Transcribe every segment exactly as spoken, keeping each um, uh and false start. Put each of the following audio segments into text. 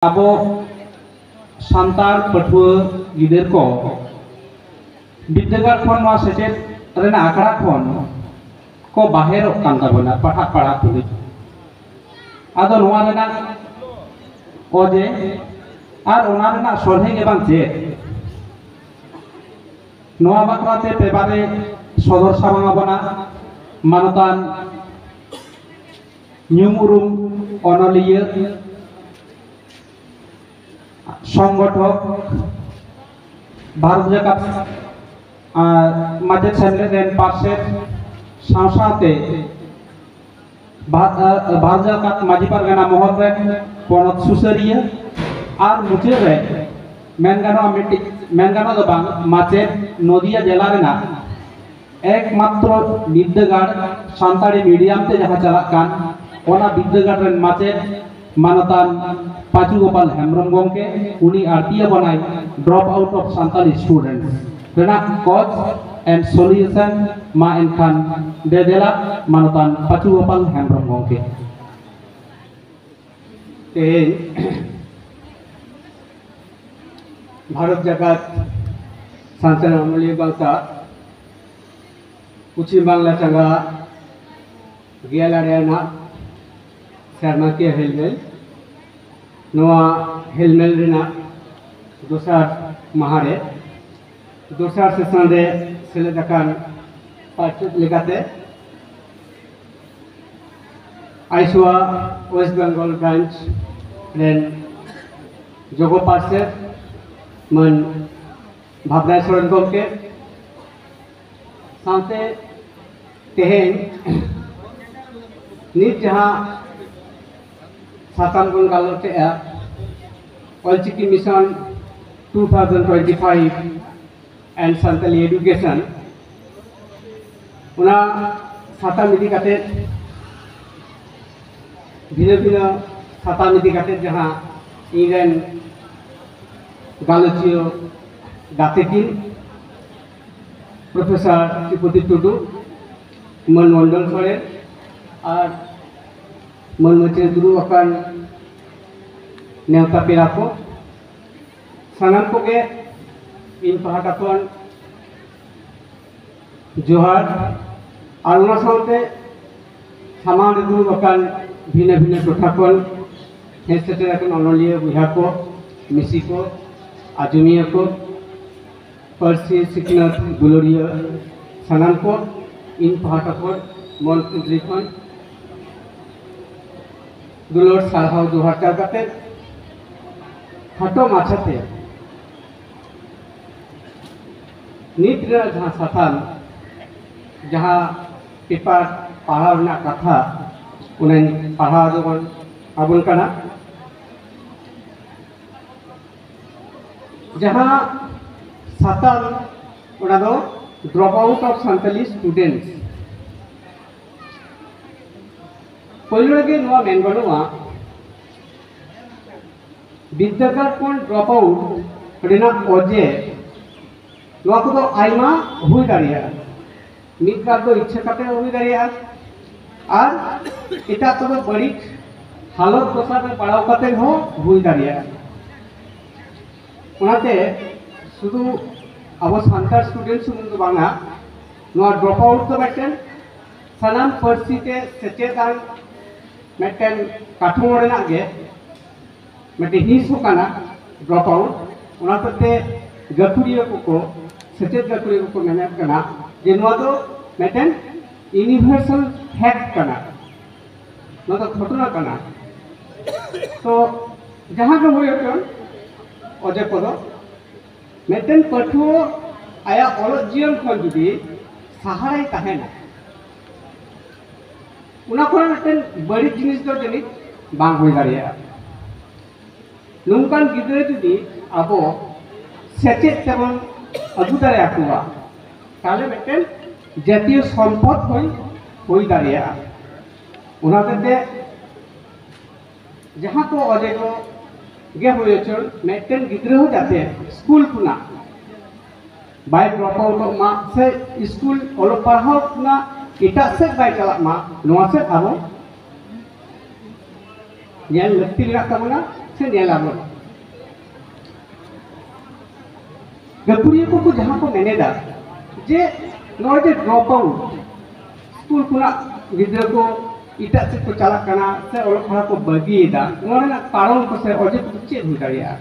ᱟᱵᱚ ᱥᱟᱱᱛᱟᱲ ᱯᱟᱹᱴᱷᱩᱣᱟᱹ ᱜᱤᱫᱟᱹᱨ ᱠᱚ ᱵᱤᱫᱽᱫᱟᱹᱜᱟᱲ ᱠᱷᱚᱱ, ᱱᱚᱣᱟ ᱥᱮᱪᱮᱫ ᱨᱮᱱᱟᱜ ᱟᱠᱷᱲᱟ ᱠᱷᱚᱱ ᱠᱚ ᱵᱟᱦᱮᱨᱚᱜ ᱠᱟᱱ ᱛᱟᱵᱚᱱᱟ ᱯᱟᱲᱦᱟᱜ ᱯᱟᱲᱦᱟᱜ ᱛᱩᱞᱩᱡ᱾ ᱟᱫᱚ ᱱᱚᱣᱟ ᱨᱮᱱᱟᱜ ᱚᱡᱮ ᱟᱨ ᱚᱱᱟ ᱨᱮᱱᱟᱜ ᱥᱚᱞᱦᱮ ᱜᱮ ᱵᱟᱝ ᱪᱮᱫ? ᱱᱚᱣᱟ ᱵᱟᱠᱷᱨᱟ ᱛᱮ ᱯᱮ ᱵᱟᱨᱮ ᱥᱚᱫᱚᱨ ᱥᱟᱢᱟᱝ ᱟᱵᱚᱱᱟ ᱢᱟᱱᱚᱛᱟᱱ ᱧᱩᱢ ᱩᱨᱩᱢ ᱚᱱᱚᱞᱤᱭᱟᱹ, ᱥᱚᱝᱜᱚᱴᱷᱚᱠ, ᱵᱷᱟᱨᱚᱛ ᱡᱟᱠᱟᱛ, ᱟᱨ ᱢᱟᱪᱮᱫ ᱥᱮᱢᱞᱮᱫ ᱨᱮᱱ ᱯᱟᱨᱥᱮᱛ ᱥᱟᱶ ᱥᱟᱶᱛᱮ ᱵᱷᱟ-, ᱟᱨ ᱵᱷᱟᱨᱚᱛ ᱡᱟᱠᱟᱛ ᱢᱟᱹᱡᱷᱤ ᱯᱟᱨᱜᱟᱱᱟ ᱢᱚᱦᱚᱞ ᱨᱮᱱ ᱯᱚᱱᱚᱛ ᱥᱩᱥᱟᱹᱨᱤᱭᱟᱹ ᱟᱨ ᱢᱩᱪᱟᱹᱫ ᱨᱮ ᱢᱮᱱ ᱜᱟᱱᱚᱜᱼᱟ, ᱢᱤᱫᱴᱤᱡ ᱢᱮᱱ ᱜᱟᱱᱚᱜ ᱫᱚ ᱵᱟᱝ, ᱢᱟᱪᱮᱫ, ᱱᱚᱫᱤᱭᱟ ᱡᱮᱞᱟ ᱨᱮᱱᱟᱜ ᱮᱠᱢᱟᱛᱨᱚ ᱵᱤᱫᱽᱫᱟᱹᱜᱟᱲ ᱥᱟᱱᱛᱟᱲᱤ ᱢᱤᱰᱤᱭᱟᱢ ᱛᱮ ᱡᱟᱦᱟᱸ ᱪᱟᱞᱟᱜ ᱠᱟᱱ, ᱚᱱᱟ ᱵᱤᱫᱽᱫᱟᱹᱜᱟᱲ ᱨᱮᱱ ᱢᱟᱪᱮᱫ ᱢᱟᱱᱚᱛᱟᱱ ᱯᱟᱪᱩ ᱜᱳᱯᱟᱞ ᱦᱮᱢᱵᱨᱚᱢ ᱜᱚᱢᱠᱮ, ᱩᱱᱤ ᱟᱹᱲᱛᱤ ᱟᱵᱚᱱᱟᱭ Drop Out of Santali Students ᱨᱮᱱᱟᱜ cause and solution᱾ ᱢᱟ ᱮᱱᱠᱷᱟᱱ ᱫᱮ ᱫᱮᱞᱟ ᱢᱟᱱᱚᱛᱟᱱ ᱯᱟᱪᱩ ᱜᱳᱯᱟᱞ ᱦᱮᱢᱵᱨᱚᱢ ᱜᱚᱢᱠᱮ᱾ ᱛᱮᱦᱮᱧ ᱵᱷᱟᱨᱚᱛ ᱡᱟᱠᱟᱛ ᱥᱟᱱᱛᱟᱲ ᱚᱱᱚᱞᱤᱭᱟᱹ ᱜᱟᱶᱛᱟ ᱯᱚᱪᱷᱤᱢ ᱵᱟᱝᱞᱟ ᱪᱟᱸᱜᱟ ᱜᱮᱞ ᱟᱨᱮ ᱟᱱᱟᱜ ᱥᱮᱨᱢᱟᱠᱤᱭᱟᱹ ᱦᱮᱞᱢᱮᱞ, ᱱᱚᱣᱟ ᱦᱮᱞᱢᱮᱞ ᱨᱮᱱᱟᱜ ᱫᱚᱥᱟᱨ ᱢᱟᱦᱟ ᱨᱮ ᱫᱚᱥᱟᱨ ᱥᱮᱥᱚᱱ ᱨᱮ ᱥᱮᱞᱮᱫ ᱟᱠᱟᱱ ᱯᱟᱨᱥᱮᱛ ᱞᱮᱠᱟᱛᱮ ᱟᱭᱥᱳᱣᱟ ᱳᱭᱮᱥᱴ ᱵᱮᱝᱜᱚᱞ ᱵᱨᱟᱧᱪ ᱨᱮᱱ ᱡᱚᱜᱚ ᱯᱟᱨᱥᱮᱛ ᱢᱟᱹᱱ ᱵᱷᱟᱵᱽᱱᱟᱭ ᱥᱚᱨᱮᱱ ᱜᱚᱢᱠᱮ, ᱥᱟᱶᱛᱮ ᱛᱮᱦᱮᱧ ᱱᱤᱛ ᱡᱟᱦᱟᱸ ᱥᱟᱛᱟᱢ ᱵᱚᱱ ᱜᱟᱞᱚᱪᱮᱫᱼᱟ, Ol Chiki mission two thousand twenty-five and Santali Education, ᱚᱱᱟ ᱥᱟᱛᱟᱢ ᱤᱫᱤ ᱠᱟᱛᱮ, ᱵᱷᱤᱱᱟᱹ ᱵᱷᱤᱱᱟᱹ ᱥᱟᱛᱟᱢ ᱤᱫᱤ ᱠᱟᱛᱮ ᱡᱟᱦᱟᱸ ᱤᱧ ᱨᱮᱱ ᱜᱟᱞᱚᱪᱤᱭᱟᱹ ᱜᱟᱛᱮ ᱠᱤᱱ, ᱯᱨᱚᱯᱷᱮᱥᱚᱨ ᱥᱨᱤᱯᱚᱛᱤ ᱴᱩᱰᱩ, ᱢᱟᱹᱱ ᱢᱚᱱᱰᱚᱞ ᱥᱚᱨᱮᱱ ᱟᱨ ᱢᱟᱹᱱ ᱢᱟᱹᱪᱤ ᱫᱩᱲᱩᱵ ᱟᱠᱟᱱ ᱱᱮᱣᱛᱟ ᱯᱮᱲᱟ ᱠᱚ, ᱥᱟᱱᱟᱢ ᱠᱚᱜᱮ ᱤᱧ ᱯᱟᱦᱴᱟ ᱠᱷᱚᱱ ᱡᱚᱦᱟᱨ᱾ ᱟᱨ ᱚᱱᱟ ᱥᱟᱶᱛᱮ ᱥᱟᱢᱟᱝ ᱨᱮ ᱫᱩᱲᱩᱵ ᱟᱠᱟᱱ ᱵᱷᱤᱱᱟᱹ ᱵᱷᱤᱱᱟᱹ ᱴᱚᱴᱷᱟ ᱠᱷᱚᱱ ᱦᱮᱡ ᱥᱮᱴᱮᱨ ᱟᱠᱟᱱ ᱚᱱᱚᱞᱤᱭᱟᱹ ᱵᱚᱭᱦᱟ ᱠᱚ, ᱢᱤᱥᱤ ᱠᱚ, ᱟᱸᱡᱚᱢᱤᱭᱟᱹ ᱠᱚ, ᱯᱟᱹᱨᱥᱤ ᱥᱤᱠᱷᱱᱟᱹᱛ ᱫᱩᱞᱟᱹᱲᱤᱭᱟᱹ ᱥᱟᱱᱟᱢ ᱠᱚ, ᱤᱧ ᱯᱟᱦᱴᱟ ᱠᱷᱚᱱ ᱢᱚᱱ ᱠᱩᱫᱽᱨᱤ ᱠᱷᱚᱱ ᱫᱩᱞᱟᱹᱲ ᱥᱟᱨᱦᱟᱣ ᱡᱚᱦᱟᱨ ᱪᱟᱞ ᱠᱟᱛᱮ, ᱠᱷᱟᱴᱚ ᱢᱟᱪᱷᱟᱛᱮ ᱱᱤᱛ ᱨᱮᱱᱟᱜ ᱡᱟᱦᱟᱸ ᱥᱟᱛᱟᱢ, ᱡᱟᱦᱟᱸ ᱯᱮᱯᱟᱨ ᱯᱟᱲᱦᱟᱣ ᱨᱮᱱᱟᱜ ᱠᱟᱛᱷᱟ, ᱚᱱᱟᱧ ᱯᱟᱲᱦᱟᱣ ᱟᱵᱚᱱ ᱠᱟᱱᱟ᱾ ᱡᱟᱦᱟᱸ ᱥᱟᱛᱟᱢ, ᱚᱱᱟ ᱫᱚ drop out of Santali students᱾ ᱯᱳᱭᱞᱳ ᱨᱮᱜᱮ ᱱᱚᱣᱟ ᱢᱮᱱ ᱜᱟᱱᱚᱜᱼᱟ, ᱵᱤᱨᱫᱟᱹᱜᱟᱲ ᱠᱷᱚᱱ drop out ᱨᱮᱱᱟᱜ ᱚᱡᱮ, ᱱᱚᱣᱟ ᱠᱚᱫᱚ ᱟᱭᱢᱟ ᱦᱩᱭ ᱫᱟᱲᱮᱭᱟᱜᱼᱟ᱾ ᱢᱤᱫ ᱵᱟᱨ ᱫᱚ ᱤᱪᱪᱷᱟᱹ ᱠᱟᱛᱮ ᱦᱚᱸ ᱦᱩᱭ ᱫᱟᱲᱮᱭᱟᱜᱼᱟ, ᱟᱨ ᱮᱴᱟᱜ ᱠᱚᱫᱚ ᱵᱟᱹᱲᱤᱡ ᱦᱟᱞᱚᱛ ᱫᱚᱥᱟ ᱨᱮ ᱯᱟᱲᱟᱣ ᱠᱟᱛᱮ ᱦᱚᱸ ᱦᱩᱭ ᱫᱟᱲᱮᱭᱟᱜᱼᱟ᱾ ᱚᱱᱟᱛᱮ ᱥᱩᱫᱷᱩ ᱟᱵᱚ ᱥᱟᱱᱛᱟᱲ ᱥᱴᱩᱰᱮᱱᱴ ᱥᱩᱢᱩᱝ ᱫᱚ ᱵᱟᱝᱟ, ᱱᱚᱣᱟ ᱰᱨᱚᱯ ᱟᱣᱩᱴ ᱫᱚ ᱢᱤᱫᱴᱮᱱ ᱥᱟᱱᱟᱢ ᱯᱟᱹᱨᱥᱤ ᱛᱮ ᱥᱮᱪᱮᱫ ᱟᱱ ᱢᱤᱫᱴᱮᱱ ᱠᱟᱴᱷᱟᱢᱳ ᱨᱮᱱᱟᱜ ᱜᱮ ᱢᱤᱫᱴᱮᱱ ᱦᱤᱸᱥ ᱦᱚᱸ ᱠᱟᱱᱟ ᱰᱨᱚᱯ ᱟᱣᱩᱴ᱾ ᱚᱱᱟ ᱦᱚᱛᱮᱡ ᱛᱮ ᱜᱟᱹᱠᱷᱩᱲᱤᱭᱟᱹ ᱠᱚᱠᱚ, ᱥᱮᱪᱮᱫ ᱜᱟᱹᱠᱷᱩᱲᱤᱭᱟᱹ ᱠᱚᱠᱚ ᱢᱮᱱᱮᱫ ᱠᱟᱱᱟ ᱡᱮ ᱱᱚᱣᱟ ᱫᱚ ᱢᱤᱫᱴᱮᱱ ᱤᱭᱩᱱᱤᱵᱷᱟᱨᱥᱟᱞ ᱯᱷᱮᱠᱴ ᱠᱟᱱᱟ, ᱱᱚᱣᱟ ᱫᱚ ᱜᱷᱚᱴᱚᱱᱟ ᱠᱟᱱᱟ᱾ ᱛᱚ ᱡᱟᱦᱟᱸ ᱜᱮ ᱦᱩᱭ ᱦᱚᱪᱚᱱ, ᱚᱡᱮ ᱠᱚᱫᱚ ᱢᱤᱫᱴᱮᱱ ᱯᱟᱹᱴᱷᱩᱣᱟᱹ ᱟᱭᱟᱜ ᱚᱞᱚᱜ ᱡᱤᱭᱚᱱ ᱠᱷᱚᱱ ᱡᱩᱫᱤ ᱥᱟᱦᱟᱨᱮᱭ ᱛᱟᱦᱮᱱᱟ, ᱚᱱᱟ ᱠᱷᱚᱱ ᱢᱤᱫᱴᱮᱱ ᱵᱟᱹᱲᱤᱡ ᱡᱤᱱᱤᱥ ᱫᱚ ᱡᱟᱹᱱᱤᱡ ᱵᱟᱝ ᱦᱩᱭ ᱫᱟᱲᱮᱭᱟᱜᱼᱟ᱾ ᱱᱚᱝᱠᱟᱱ ᱜᱤᱫᱽᱨᱟᱹ ᱡᱩᱫᱤ ᱟᱵᱚ ᱥᱮᱪᱮᱫ ᱛᱮᱵᱚᱱ ᱟᱹᱜᱩ ᱫᱟᱲᱮᱭᱟᱠᱚᱣᱟ, ᱛᱟᱦᱞᱮ ᱢᱤᱫᱴᱮᱱ ᱡᱟᱹᱛᱤᱭᱚ ᱥᱚᱢᱯᱚᱫ ᱦᱩᱭ, ᱦᱩᱭ ᱫᱟᱲᱮᱭᱟᱜᱼᱟ᱾ ᱚᱱᱟ ᱦᱚᱛᱮᱡ ᱛᱮ ᱡᱟᱦᱟᱸ ᱠᱚ ᱚᱡᱮ ᱠᱚ ᱜᱮ ᱦᱩᱭ ᱦᱚᱪᱚᱱ, ᱢᱤᱫᱴᱮᱱ ᱜᱤᱫᱽᱨᱟᱹ ᱦᱚᱸ ᱡᱟᱛᱮ ᱥᱠᱩᱞ ᱠᱷᱚᱱᱟᱜ ᱵᱟᱭ ᱰᱨᱚᱯ ᱟᱣᱩᱴᱚᱜ ᱢᱟ ᱥᱮ ᱥᱠᱩᱞ ᱚᱞᱚᱜ ᱯᱟᱲᱦᱟᱣ ᱠᱷᱚᱱᱟᱜ ᱮᱴᱟᱜ ᱥᱮᱫ ᱵᱟᱭ ᱪᱟᱞᱟᱜ ᱢᱟ, ᱱᱚᱣᱟ ᱥᱮᱫ ᱟᱵᱚ ᱧᱮᱞ ᱞᱟᱹᱠᱛᱤ ᱢᱮᱱᱟᱜ ᱛᱟᱵᱚᱱᱟ᱾ ᱧᱮᱞ ᱟᱵᱚᱱ᱾ ᱜᱟᱹᱠᱷᱩᱲᱤᱭᱟᱹ ᱠᱚᱠᱚ ᱡᱟᱦᱟᱸ ᱠᱚ ᱢᱮᱱᱮᱫᱟ ᱡᱮ ᱱᱚᱜᱼᱚᱭ ᱡᱮ ᱰᱨᱚᱯ ᱟᱣᱩᱴ, ᱥᱠᱩᱞ ᱠᱷᱚᱱᱟᱜ ᱜᱤᱫᱽᱨᱟᱹ ᱠᱚ ᱮᱴᱟᱜ ᱥᱮᱫ ᱠᱚ ᱪᱟᱞᱟᱜ ᱠᱟᱱᱟ ᱥᱮ ᱚᱞᱚᱜ ᱯᱟᱲᱦᱟᱜ ᱠᱚ ᱵᱟᱹᱜᱤᱭᱮᱫᱟ, ᱱᱚᱣᱟ ᱨᱮᱱᱟᱜ ᱠᱟᱨᱚᱱ ᱠᱚ ᱥᱮ ᱚᱡᱮ ᱠᱚ ᱪᱮᱫ ᱦᱩᱭ ᱫᱟᱲᱮᱭᱟᱜᱼᱟ?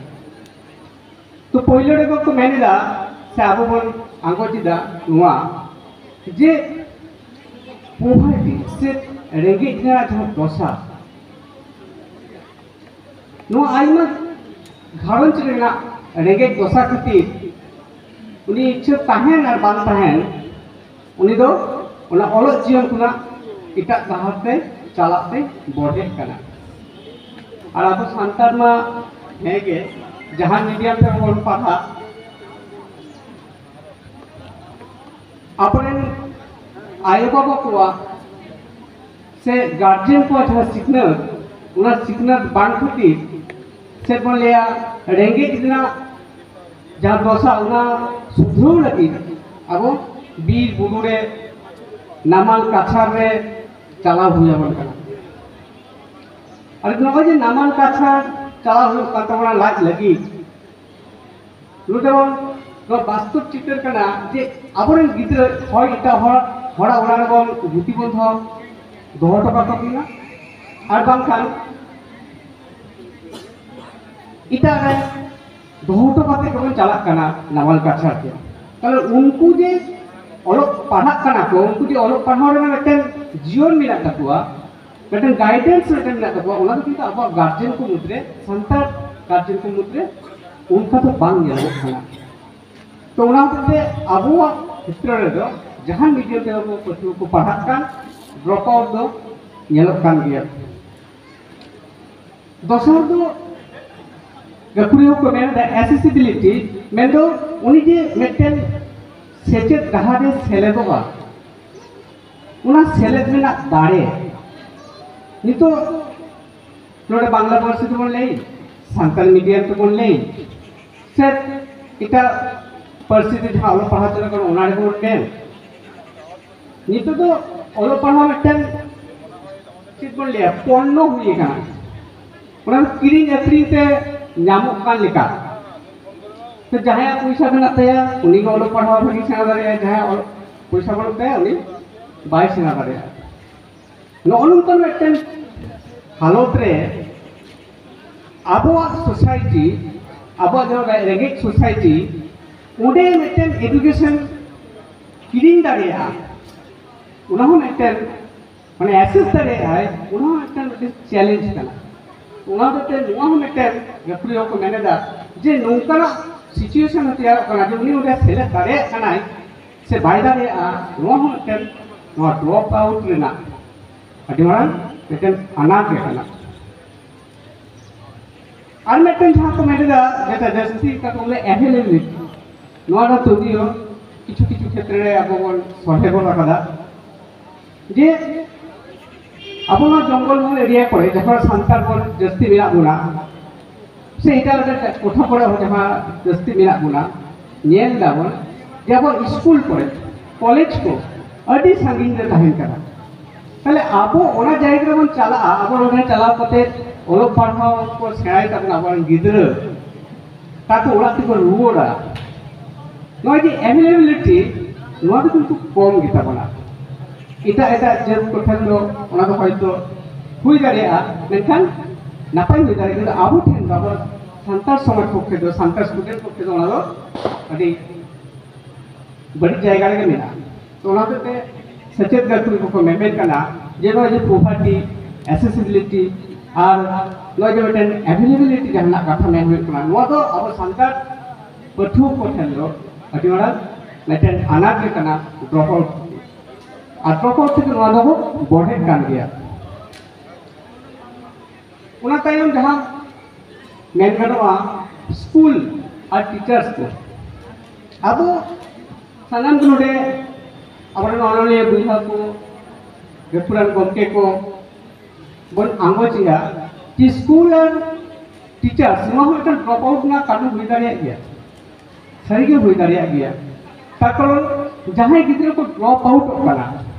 ᱛᱚ ᱯᱳᱭᱞᱳ ᱨᱮᱜᱮ ᱠᱚ ᱢᱮᱱ ᱮᱫᱟ ᱥᱮ ᱟᱵᱚ ᱵᱚᱱ ᱟᱸᱜᱚᱪ ᱮᱫᱟ ᱱᱚᱣᱟ ᱡᱮ ᱯᱚᱵᱷᱟᱨᱴᱤ ᱥᱮ ᱨᱮᱸᱜᱮᱡ ᱨᱮᱱᱟᱜ ᱡᱟᱦᱟᱸ ᱫᱚᱥᱟ, ᱱᱚᱣᱟ ᱟᱭᱢᱟ ᱜᱷᱟᱨᱚᱸᱡᱽ ᱨᱮᱱᱟᱜ ᱨᱮᱸᱜᱮᱡ ᱫᱚᱥᱟ ᱠᱷᱟᱹᱛᱤᱨ ᱩᱱᱤ ᱤᱪᱪᱷᱟᱹ ᱛᱟᱦᱮᱱ ᱟᱨ ᱵᱟᱝ ᱛᱟᱦᱮᱱ, ᱩᱱᱤ ᱫᱚ ᱚᱱᱟ ᱚᱞᱚᱜ ᱡᱤᱭᱚᱱ ᱠᱷᱚᱱᱟᱜ ᱮᱴᱟᱜ ᱰᱟᱦᱟᱨ ᱛᱮ ᱪᱟᱞᱟᱜ ᱛᱮ ᱵᱚᱲᱦᱮᱜ ᱠᱟᱱᱟ᱾ ᱟᱨ ᱟᱵᱚ ᱥᱟᱱᱛᱟᱲ ᱢᱟ ᱦᱮᱸᱜᱮ ᱡᱟᱦᱟᱸ ᱢᱤᱰᱤᱭᱟᱢ ᱛᱮᱵᱚᱱ ᱯᱟᱲᱦᱟᱜ, ᱟᱵᱚᱨᱮᱱ ᱟᱭᱳᱼᱵᱟᱵᱟ ᱠᱚᱣᱟᱜ ᱥᱮ ᱜᱟᱨᱡᱮᱱ ᱠᱚᱣᱟᱜ ᱡᱟᱦᱟᱸ ᱥᱤᱠᱷᱱᱟᱹᱛ, ᱚᱱᱟ ᱥᱤᱠᱷᱱᱟᱹᱛ ᱵᱟᱝ ᱠᱷᱟᱹᱛᱤᱨ ᱪᱮᱫ ᱵᱚᱱ ᱞᱟᱹᱭᱟ, ᱨᱮᱸᱜᱮᱡ ᱨᱮᱱᱟᱜ ᱡᱟᱦᱟᱸ ᱫᱚᱥᱟ, ᱚᱱᱟ ᱥᱩᱫᱷᱨᱟᱹᱣ ᱞᱟᱹᱜᱤᱫ ᱟᱵᱚ ᱵᱤᱨ ᱵᱩᱨᱩ ᱨᱮ, ᱱᱟᱢᱟᱞ ᱠᱟᱪᱷᱟᱲ ᱨᱮ ᱪᱟᱞᱟᱣ ᱦᱩᱭ ᱟᱵᱚᱱ ᱠᱟᱱᱟ᱾ ᱟᱨ ᱱᱚᱜᱼᱚᱭ ᱡᱮ ᱱᱟᱢᱟᱞ ᱠᱟᱪᱷᱟᱲ ᱪᱟᱞᱟᱣ ᱦᱩᱭᱩᱜ ᱠᱟᱱ ᱛᱟᱵᱚᱱᱟ ᱞᱟᱡ ᱞᱟᱹᱜᱤᱫ, ᱱᱚᱰᱮ ᱵᱚᱱ ᱱᱚᱣᱟ ᱵᱟᱥᱛᱚᱵ ᱪᱤᱛᱟᱹᱨ ᱠᱟᱱᱟ ᱡᱮ ᱟᱵᱚᱨᱮᱱ ᱜᱤᱫᱽᱨᱟᱹ ᱦᱚᱲ, ᱮᱴᱟᱜ ᱦᱚᱲ, ᱦᱚᱲᱟᱜ ᱚᱲᱟᱜ ᱨᱮᱵᱚᱱ ᱜᱩᱛᱤ ᱵᱚᱱ ᱫᱚᱦᱚ, ᱫᱚᱦᱚ ᱦᱚᱴᱚ ᱠᱟᱠᱚ ᱠᱟᱱᱟ, ᱟᱨ ᱵᱟᱝᱠᱷᱟᱱ ᱮᱴᱟᱜ ᱨᱮ ᱫᱚᱦᱚ ᱦᱚᱴᱚ ᱠᱟᱛᱮ ᱜᱮᱵᱚᱱ ᱪᱟᱞᱟᱜ ᱠᱟᱱᱟ ᱱᱟᱢᱟᱞ ᱠᱟᱪᱷᱟᱲ ᱛᱮ᱾ ᱛᱟᱦᱞᱮ ᱩᱱᱠᱩ ᱡᱮ ᱚᱞᱚᱜ ᱯᱟᱲᱦᱟᱜ ᱠᱟᱱᱟ ᱠᱚ, ᱩᱱᱠᱩ ᱡᱮ ᱚᱞᱚᱜ ᱯᱟᱲᱦᱟᱣ ᱨᱮᱱᱟᱜ ᱢᱤᱫᱴᱮᱱ ᱡᱤᱭᱚᱱ ᱢᱮᱱᱟᱜ ᱛᱟᱠᱚᱣᱟ, ᱢᱤᱫᱴᱮᱱ ᱜᱟᱭᱰᱮᱱᱥ ᱢᱤᱫᱴᱮᱱ ᱢᱮᱱᱟᱜ ᱛᱟᱠᱚᱣᱟ, ᱚᱱᱟ ᱫᱚ ᱠᱤᱱᱛᱩ ᱟᱵᱚᱣᱟᱜ ᱜᱟᱨᱡᱮᱱ ᱠᱚ ᱢᱩᱫᱽᱨᱮ, ᱥᱟᱱᱛᱟᱲ ᱜᱟᱨᱡᱮᱱ ᱠᱚ ᱢᱩᱫᱽᱨᱮ ᱚᱱᱠᱟ ᱫᱚ ᱵᱟᱝ ᱧᱮᱞᱚᱜ ᱠᱟᱱᱟ᱾ ᱛᱚ ᱚᱱᱟ ᱦᱚᱛᱮᱡ ᱛᱮ ᱟᱵᱚᱣᱟᱜ ᱠᱷᱮᱛᱨᱚ ᱨᱮᱫᱚ ᱡᱟᱦᱟᱸ ᱢᱤᱰᱤᱭᱟᱢ ᱛᱮ ᱟᱵᱚ ᱯᱟᱹᱴᱷᱩᱣᱟᱹ ᱠᱚ ᱯᱟᱲᱦᱟᱜ ᱠᱟᱱ, ᱰᱨᱚᱯ ᱟᱣᱩᱴ ᱫᱚ ᱧᱮᱞᱚᱜ ᱠᱟᱱ ᱜᱮᱭᱟ᱾ ᱫᱚᱥᱟᱨ ᱫᱚ ᱜᱟᱹᱠᱷᱩᱲᱤᱭᱟᱹ ᱠᱚ ᱢᱮᱱ ᱮᱫᱟ ᱮᱠᱥᱮᱥᱤᱵᱤᱞᱤᱴᱤ, ᱢᱮᱱᱫᱚ ᱩᱱᱤ ᱡᱮ ᱢᱤᱫᱴᱮᱱ ᱥᱮᱪᱮᱫ ᱰᱟᱦᱟᱨ ᱨᱮ ᱥᱮᱞᱮᱫᱚᱜᱼᱟ, ᱚᱱᱟ ᱥᱮᱞᱮᱫ ᱨᱮᱱᱟᱜ ᱫᱟᱲᱮ᱾ ᱱᱤᱛᱚᱜ ᱱᱚᱰᱮ ᱵᱟᱝᱞᱟ ᱯᱟᱹᱨᱥᱤ ᱛᱮᱵᱚᱱ ᱞᱟᱹᱭ, ᱥᱟᱱᱛᱟᱲᱤ ᱢᱤᱰᱤᱭᱟᱢ ᱛᱮᱵᱚᱱ ᱞᱟᱹᱭ, ᱥᱮ ᱮᱴᱟᱜ ᱯᱟᱹᱨᱥᱤ ᱛᱮ ᱡᱟᱦᱟᱸ ᱚᱞᱚᱜ ᱯᱟᱲᱦᱟᱣ ᱪᱟᱞᱟᱜ ᱠᱟᱱᱟ ᱚᱱᱟ ᱨᱮᱵᱚᱱ ᱢᱮᱱ, ᱱᱤᱛᱚᱜ ᱫᱚ ᱚᱞᱚᱜ ᱯᱟᱲᱦᱟᱣ ᱢᱤᱫᱴᱮᱱ ᱪᱮᱫ ᱵᱚᱱ ᱞᱟᱹᱭᱟ, ᱯᱚᱱᱱᱚ ᱦᱩᱭ ᱟᱠᱟᱱᱟ᱾ ᱚᱱᱟ ᱫᱚ ᱠᱤᱨᱤᱧ ᱟᱹᱠᱷᱨᱤᱧ ᱛᱮ ᱧᱟᱢᱚᱜ ᱠᱟᱱ ᱞᱮᱠᱟ᱾ ᱛᱚ ᱡᱟᱦᱟᱸᱭᱟᱜ ᱯᱚᱭᱥᱟ ᱢᱮᱱᱟᱜ ᱛᱟᱭᱟ, ᱩᱱᱤ ᱜᱮ ᱚᱞᱚᱜ ᱯᱟᱲᱦᱟᱣ ᱵᱷᱟᱹᱜᱤ ᱥᱮᱬᱟ ᱫᱟᱲᱮᱭᱟᱜᱼᱟ, ᱡᱟᱦᱟᱸᱭᱟᱜ ᱚᱞᱚᱜ ᱯᱚᱭᱥᱟ ᱵᱟᱹᱱᱩᱜ ᱛᱟᱭᱟ, ᱩᱱᱤ ᱵᱟᱭ ᱥᱮᱬᱟ ᱫᱟᱲᱮᱭᱟᱜᱼᱟ᱾ ᱱᱚᱜᱼᱚ ᱱᱚᱝᱠᱟᱱ ᱢᱤᱫᱴᱮᱱ ᱦᱟᱞᱚᱛ ᱨᱮ ᱟᱵᱚᱣᱟᱜ ᱥᱳᱥᱟᱭᱴᱤ, ᱟᱵᱚᱣᱟᱜ ᱡᱟᱦᱟᱸ ᱨᱮᱸᱜᱮᱡ ᱥᱳᱥᱟᱭᱴᱤ, ᱚᱸᱰᱮ ᱢᱤᱫᱴᱮᱱ ᱮᱰᱩᱠᱮᱥᱚᱱ ᱠᱤᱨᱤᱧ ᱫᱟᱲᱮᱭᱟᱜᱼᱟ, ᱚᱱᱟ ᱦᱚᱸ ᱢᱤᱫᱴᱮᱱ, ᱢᱟᱱᱮ, ᱮᱠᱥᱮᱥ ᱫᱟᱲᱮᱭᱟᱜᱼᱟᱭ, ᱚᱱᱟ ᱦᱚᱸ ᱢᱤᱫᱴᱮᱱ, ᱢᱤᱫᱴᱮᱱ ᱪᱮᱞᱮᱧᱡᱽ ᱠᱟᱱᱟ᱾ ᱚᱱᱟ ᱦᱚᱛᱮᱡ ᱛᱮ ᱱᱚᱣᱟ ᱦᱚᱸ ᱢᱤᱫᱴᱮᱱ ᱜᱟᱹᱠᱷᱩᱲᱤᱭᱟᱹ ᱠᱚ ᱢᱮᱱ ᱮᱫᱟ ᱡᱮ ᱱᱚᱝᱠᱟᱱᱟᱜ ᱥᱤᱪᱩᱭᱮᱥᱚᱱ ᱦᱚᱸ ᱛᱮᱭᱟᱨᱚᱜ ᱠᱟᱱᱟ ᱡᱮ ᱩᱱᱤ ᱚᱸᱰᱮ ᱥᱮᱞᱮᱫ ᱫᱟᱲᱮᱭᱟᱜ ᱠᱟᱱᱟᱭ ᱥᱮ ᱵᱟᱭ ᱫᱟᱲᱮᱭᱟᱜᱼᱟ, ᱱᱚᱣᱟ ᱦᱚᱸ ᱢᱤᱫᱴᱮᱱ, ᱱᱚᱣᱟ ᱰᱨᱚᱯ ᱟᱣᱩᱴ ᱨᱮᱱᱟᱜ ᱟᱹᱰᱤ ᱢᱟᱨᱟᱝ ᱢᱤᱫᱴᱮᱱ ᱟᱱᱟᱴ ᱜᱮ ᱠᱟᱱᱟ᱾ ᱟᱨ ᱢᱤᱫᱴᱮᱱ ᱡᱟᱦᱟᱸ ᱠᱚ ᱢᱮᱱ ᱮᱫᱟ, ᱡᱮᱴᱟ ᱡᱟᱹᱥᱛᱤ ᱠᱟᱛᱷᱟ ᱵᱚᱞᱮ ᱮᱵᱷᱮᱞᱮᱵᱤᱞᱤᱴᱤ, ᱱᱚᱣᱟ ᱫᱚ ᱛᱚᱫᱤᱭᱚ ᱠᱤᱪᱷᱩ ᱠᱤᱪᱷᱩ ᱠᱷᱮᱛᱨᱮ ᱨᱮ ᱟᱵᱚ ᱵᱚᱱ ᱥᱚᱞᱦᱮ ᱜᱚᱫ ᱟᱠᱟᱫᱟ᱾ ᱡᱮ ᱟᱵᱚ ᱱᱚᱣᱟ ᱡᱚᱝᱜᱚᱞ ᱢᱚᱦᱚᱞ ᱮᱨᱤᱭᱟ ᱠᱚᱨᱮ ᱡᱟᱦᱟᱸ ᱥᱟᱱᱛᱟᱲ ᱵᱚᱱ ᱡᱟᱹᱥᱛᱤ ᱢᱮᱱᱟᱜ ᱵᱚᱱᱟ, ᱥᱮ ᱮᱴᱟᱜ ᱮᱴᱟᱜ ᱴᱚᱴᱷᱟ ᱠᱚᱨᱮ ᱦᱚᱸ ᱡᱟᱦᱟᱸ ᱡᱟᱹᱥᱛᱤ ᱢᱮᱱᱟᱜ ᱵᱚᱱᱟ, ᱧᱮᱞ ᱫᱟᱵᱚᱱ ᱡᱮ ᱟᱵᱚ ᱥᱠᱩᱞ ᱠᱚᱨᱮ, ᱠᱚᱞᱮᱡᱽ ᱠᱚ ᱟᱹᱰᱤ ᱥᱟᱺᱜᱤᱧ ᱨᱮ ᱛᱟᱦᱮᱱ ᱠᱟᱱᱟ᱾ ᱛᱟᱦᱞᱮ ᱟᱵᱚ ᱚᱱᱟ ᱡᱟᱭᱜᱟ ᱨᱮᱵᱚᱱ ᱪᱟᱞᱟᱜᱼᱟ, ᱟᱵᱚ ᱱᱚᱰᱮ ᱪᱟᱞᱟᱣ ᱠᱟᱛᱮ ᱚᱞᱚᱜ ᱯᱟᱲᱦᱟᱣ ᱠᱚ ᱥᱮᱬᱟᱭ ᱛᱟᱵᱚᱱᱟ ᱟᱵᱚᱨᱮᱱ ᱜᱤᱫᱽᱨᱟᱹ, ᱛᱟᱨᱯᱚᱨ ᱚᱲᱟᱜ ᱛᱮᱠᱚ ᱨᱩᱣᱟᱹᱲᱟ᱾ ᱱᱚᱜᱼᱚᱭ ᱡᱮ ᱮᱵᱷᱮᱞᱮᱵᱤᱞᱤᱴᱤ, ᱱᱚᱣᱟ ᱫᱚ ᱠᱤᱱᱛᱩ ᱠᱚᱢ ᱜᱮᱛᱟ ᱵᱚᱱᱟ᱾ ᱮᱴᱟᱜ ᱮᱴᱟᱜ ᱡᱟᱹᱛ ᱠᱚᱴᱷᱮᱱ ᱫᱚ ᱚᱱᱟ ᱫᱚ ᱦᱚᱭᱛᱳ ᱦᱩᱭ ᱫᱟᱲᱮᱭᱟᱜᱼᱟ, ᱢᱮᱱᱠᱷᱟᱱ ᱱᱟᱯᱟᱭ ᱦᱩᱭ ᱫᱟᱲᱮᱭᱟᱜᱼᱟ, ᱠᱤᱱᱛᱩ ᱟᱵᱚ ᱴᱷᱮᱱ ᱫᱚ, ᱟᱵᱚ ᱥᱟᱱᱛᱟᱲ ᱥᱚᱢᱟᱡᱽ ᱯᱚᱠᱠᱷᱮ ᱫᱚ, ᱥᱟᱱᱛᱟᱲ ᱥᱴᱩᱰᱮᱱᱴ ᱯᱚᱠᱠᱷᱮ ᱫᱚ ᱚᱱᱟ ᱫᱚ ᱟᱹᱰᱤ ᱵᱟᱹᱲᱤᱡ ᱡᱟᱭᱜᱟ ᱨᱮᱜᱮ ᱢᱮᱱᱟᱜᱼᱟ᱾ ᱛᱚ ᱚᱱᱟ ᱦᱚᱛᱮᱡ ᱛᱮ ᱥᱮᱪᱮᱫ ᱜᱟᱹᱠᱷᱩᱲ ᱠᱚᱠᱚ ᱢᱮᱢᱮᱱ ᱠᱟᱱᱟ ᱡᱮ ᱱᱚᱜᱼᱚᱭ ᱡᱮ ᱯᱨᱚᱵᱷᱟᱨᱴᱤ, ᱮᱠᱥᱮᱥᱤᱵᱤᱞᱤᱴᱤ ᱟᱨ ᱱᱚᱜᱼᱚᱭ ᱡᱮ ᱢᱤᱫᱴᱮᱱ ᱮᱵᱷᱮᱞᱮᱵᱤᱞᱤᱴᱤ ᱡᱟᱦᱟᱱᱟᱜ ᱠᱟᱛᱷᱟ ᱢᱮᱱ ᱦᱩᱭᱩᱜ ᱠᱟᱱᱟ, ᱱᱚᱣᱟ ᱫᱚ ᱟᱵᱚ ᱥᱟᱱᱛᱟᱲ ᱯᱟᱹᱴᱷᱩᱣᱟᱹ ᱠᱚ ᱴᱷᱮᱱ ᱫᱚ ᱟᱹᱰᱤ ᱢᱟᱨᱟᱝ ᱢᱤᱫᱴᱮᱱ ᱟᱱᱟᱴ ᱜᱮ ᱠᱟᱱᱟ ᱰᱨᱚᱯ ᱟᱣᱩᱴ᱾ ᱟᱨ ᱰᱨᱚᱯ ᱟᱣᱩᱴ ᱛᱮᱜᱮ ᱱᱚᱣᱟ ᱫᱚᱵᱚ ᱵᱚᱲᱦᱮᱜ ᱠᱟᱱ ᱜᱮᱭᱟ᱾ ᱚᱱᱟ ᱛᱟᱭᱚᱢ ᱡᱟᱦᱟᱸ ᱢᱮᱱ ᱜᱟᱱᱚᱜᱼᱟ, ᱥᱠᱩᱞ ᱟᱨ ᱴᱤᱪᱟᱨᱥ ᱠᱚ, ᱟᱵᱚ ᱥᱟᱱᱟᱢ ᱜᱮ ᱱᱚᱰᱮ ᱟᱵᱚᱨᱮᱱ ᱚᱱᱚᱞᱤᱭᱟᱹ ᱵᱚᱭᱦᱟ ᱠᱚ, ᱜᱟᱹᱠᱷᱩᱲᱟᱱ ᱜᱚᱢᱠᱮ ᱠᱚ ᱵᱚᱱ ᱟᱸᱜᱚᱪ ᱮᱫᱟ ᱡᱮ ᱥᱠᱩᱞ ᱟᱨ ᱴᱤᱪᱟᱨᱥ ᱱᱚᱣᱟ ᱦᱚᱸ ᱢᱤᱫᱴᱟᱝ ᱰᱨᱚᱯ ᱟᱣᱩᱴ ᱨᱮᱱᱟᱜ ᱠᱟᱨᱚᱱ ᱦᱩᱭ ᱫᱟᱲᱮᱭᱟᱜ ᱜᱮᱭᱟ, ᱥᱟᱹᱨᱤᱜᱮ ᱦᱩᱭ ᱫᱟᱲᱮᱭᱟᱜ ᱜᱮᱭᱟ᱾ ᱛᱟᱨ ᱠᱟᱨᱚᱱ ᱡᱟᱦᱟᱸᱭ ᱜᱤᱫᱽᱨᱟᱹ ᱠᱚ ᱰᱨᱚᱯ ᱟᱣᱩᱴᱚᱜ ᱠᱟᱱᱟ,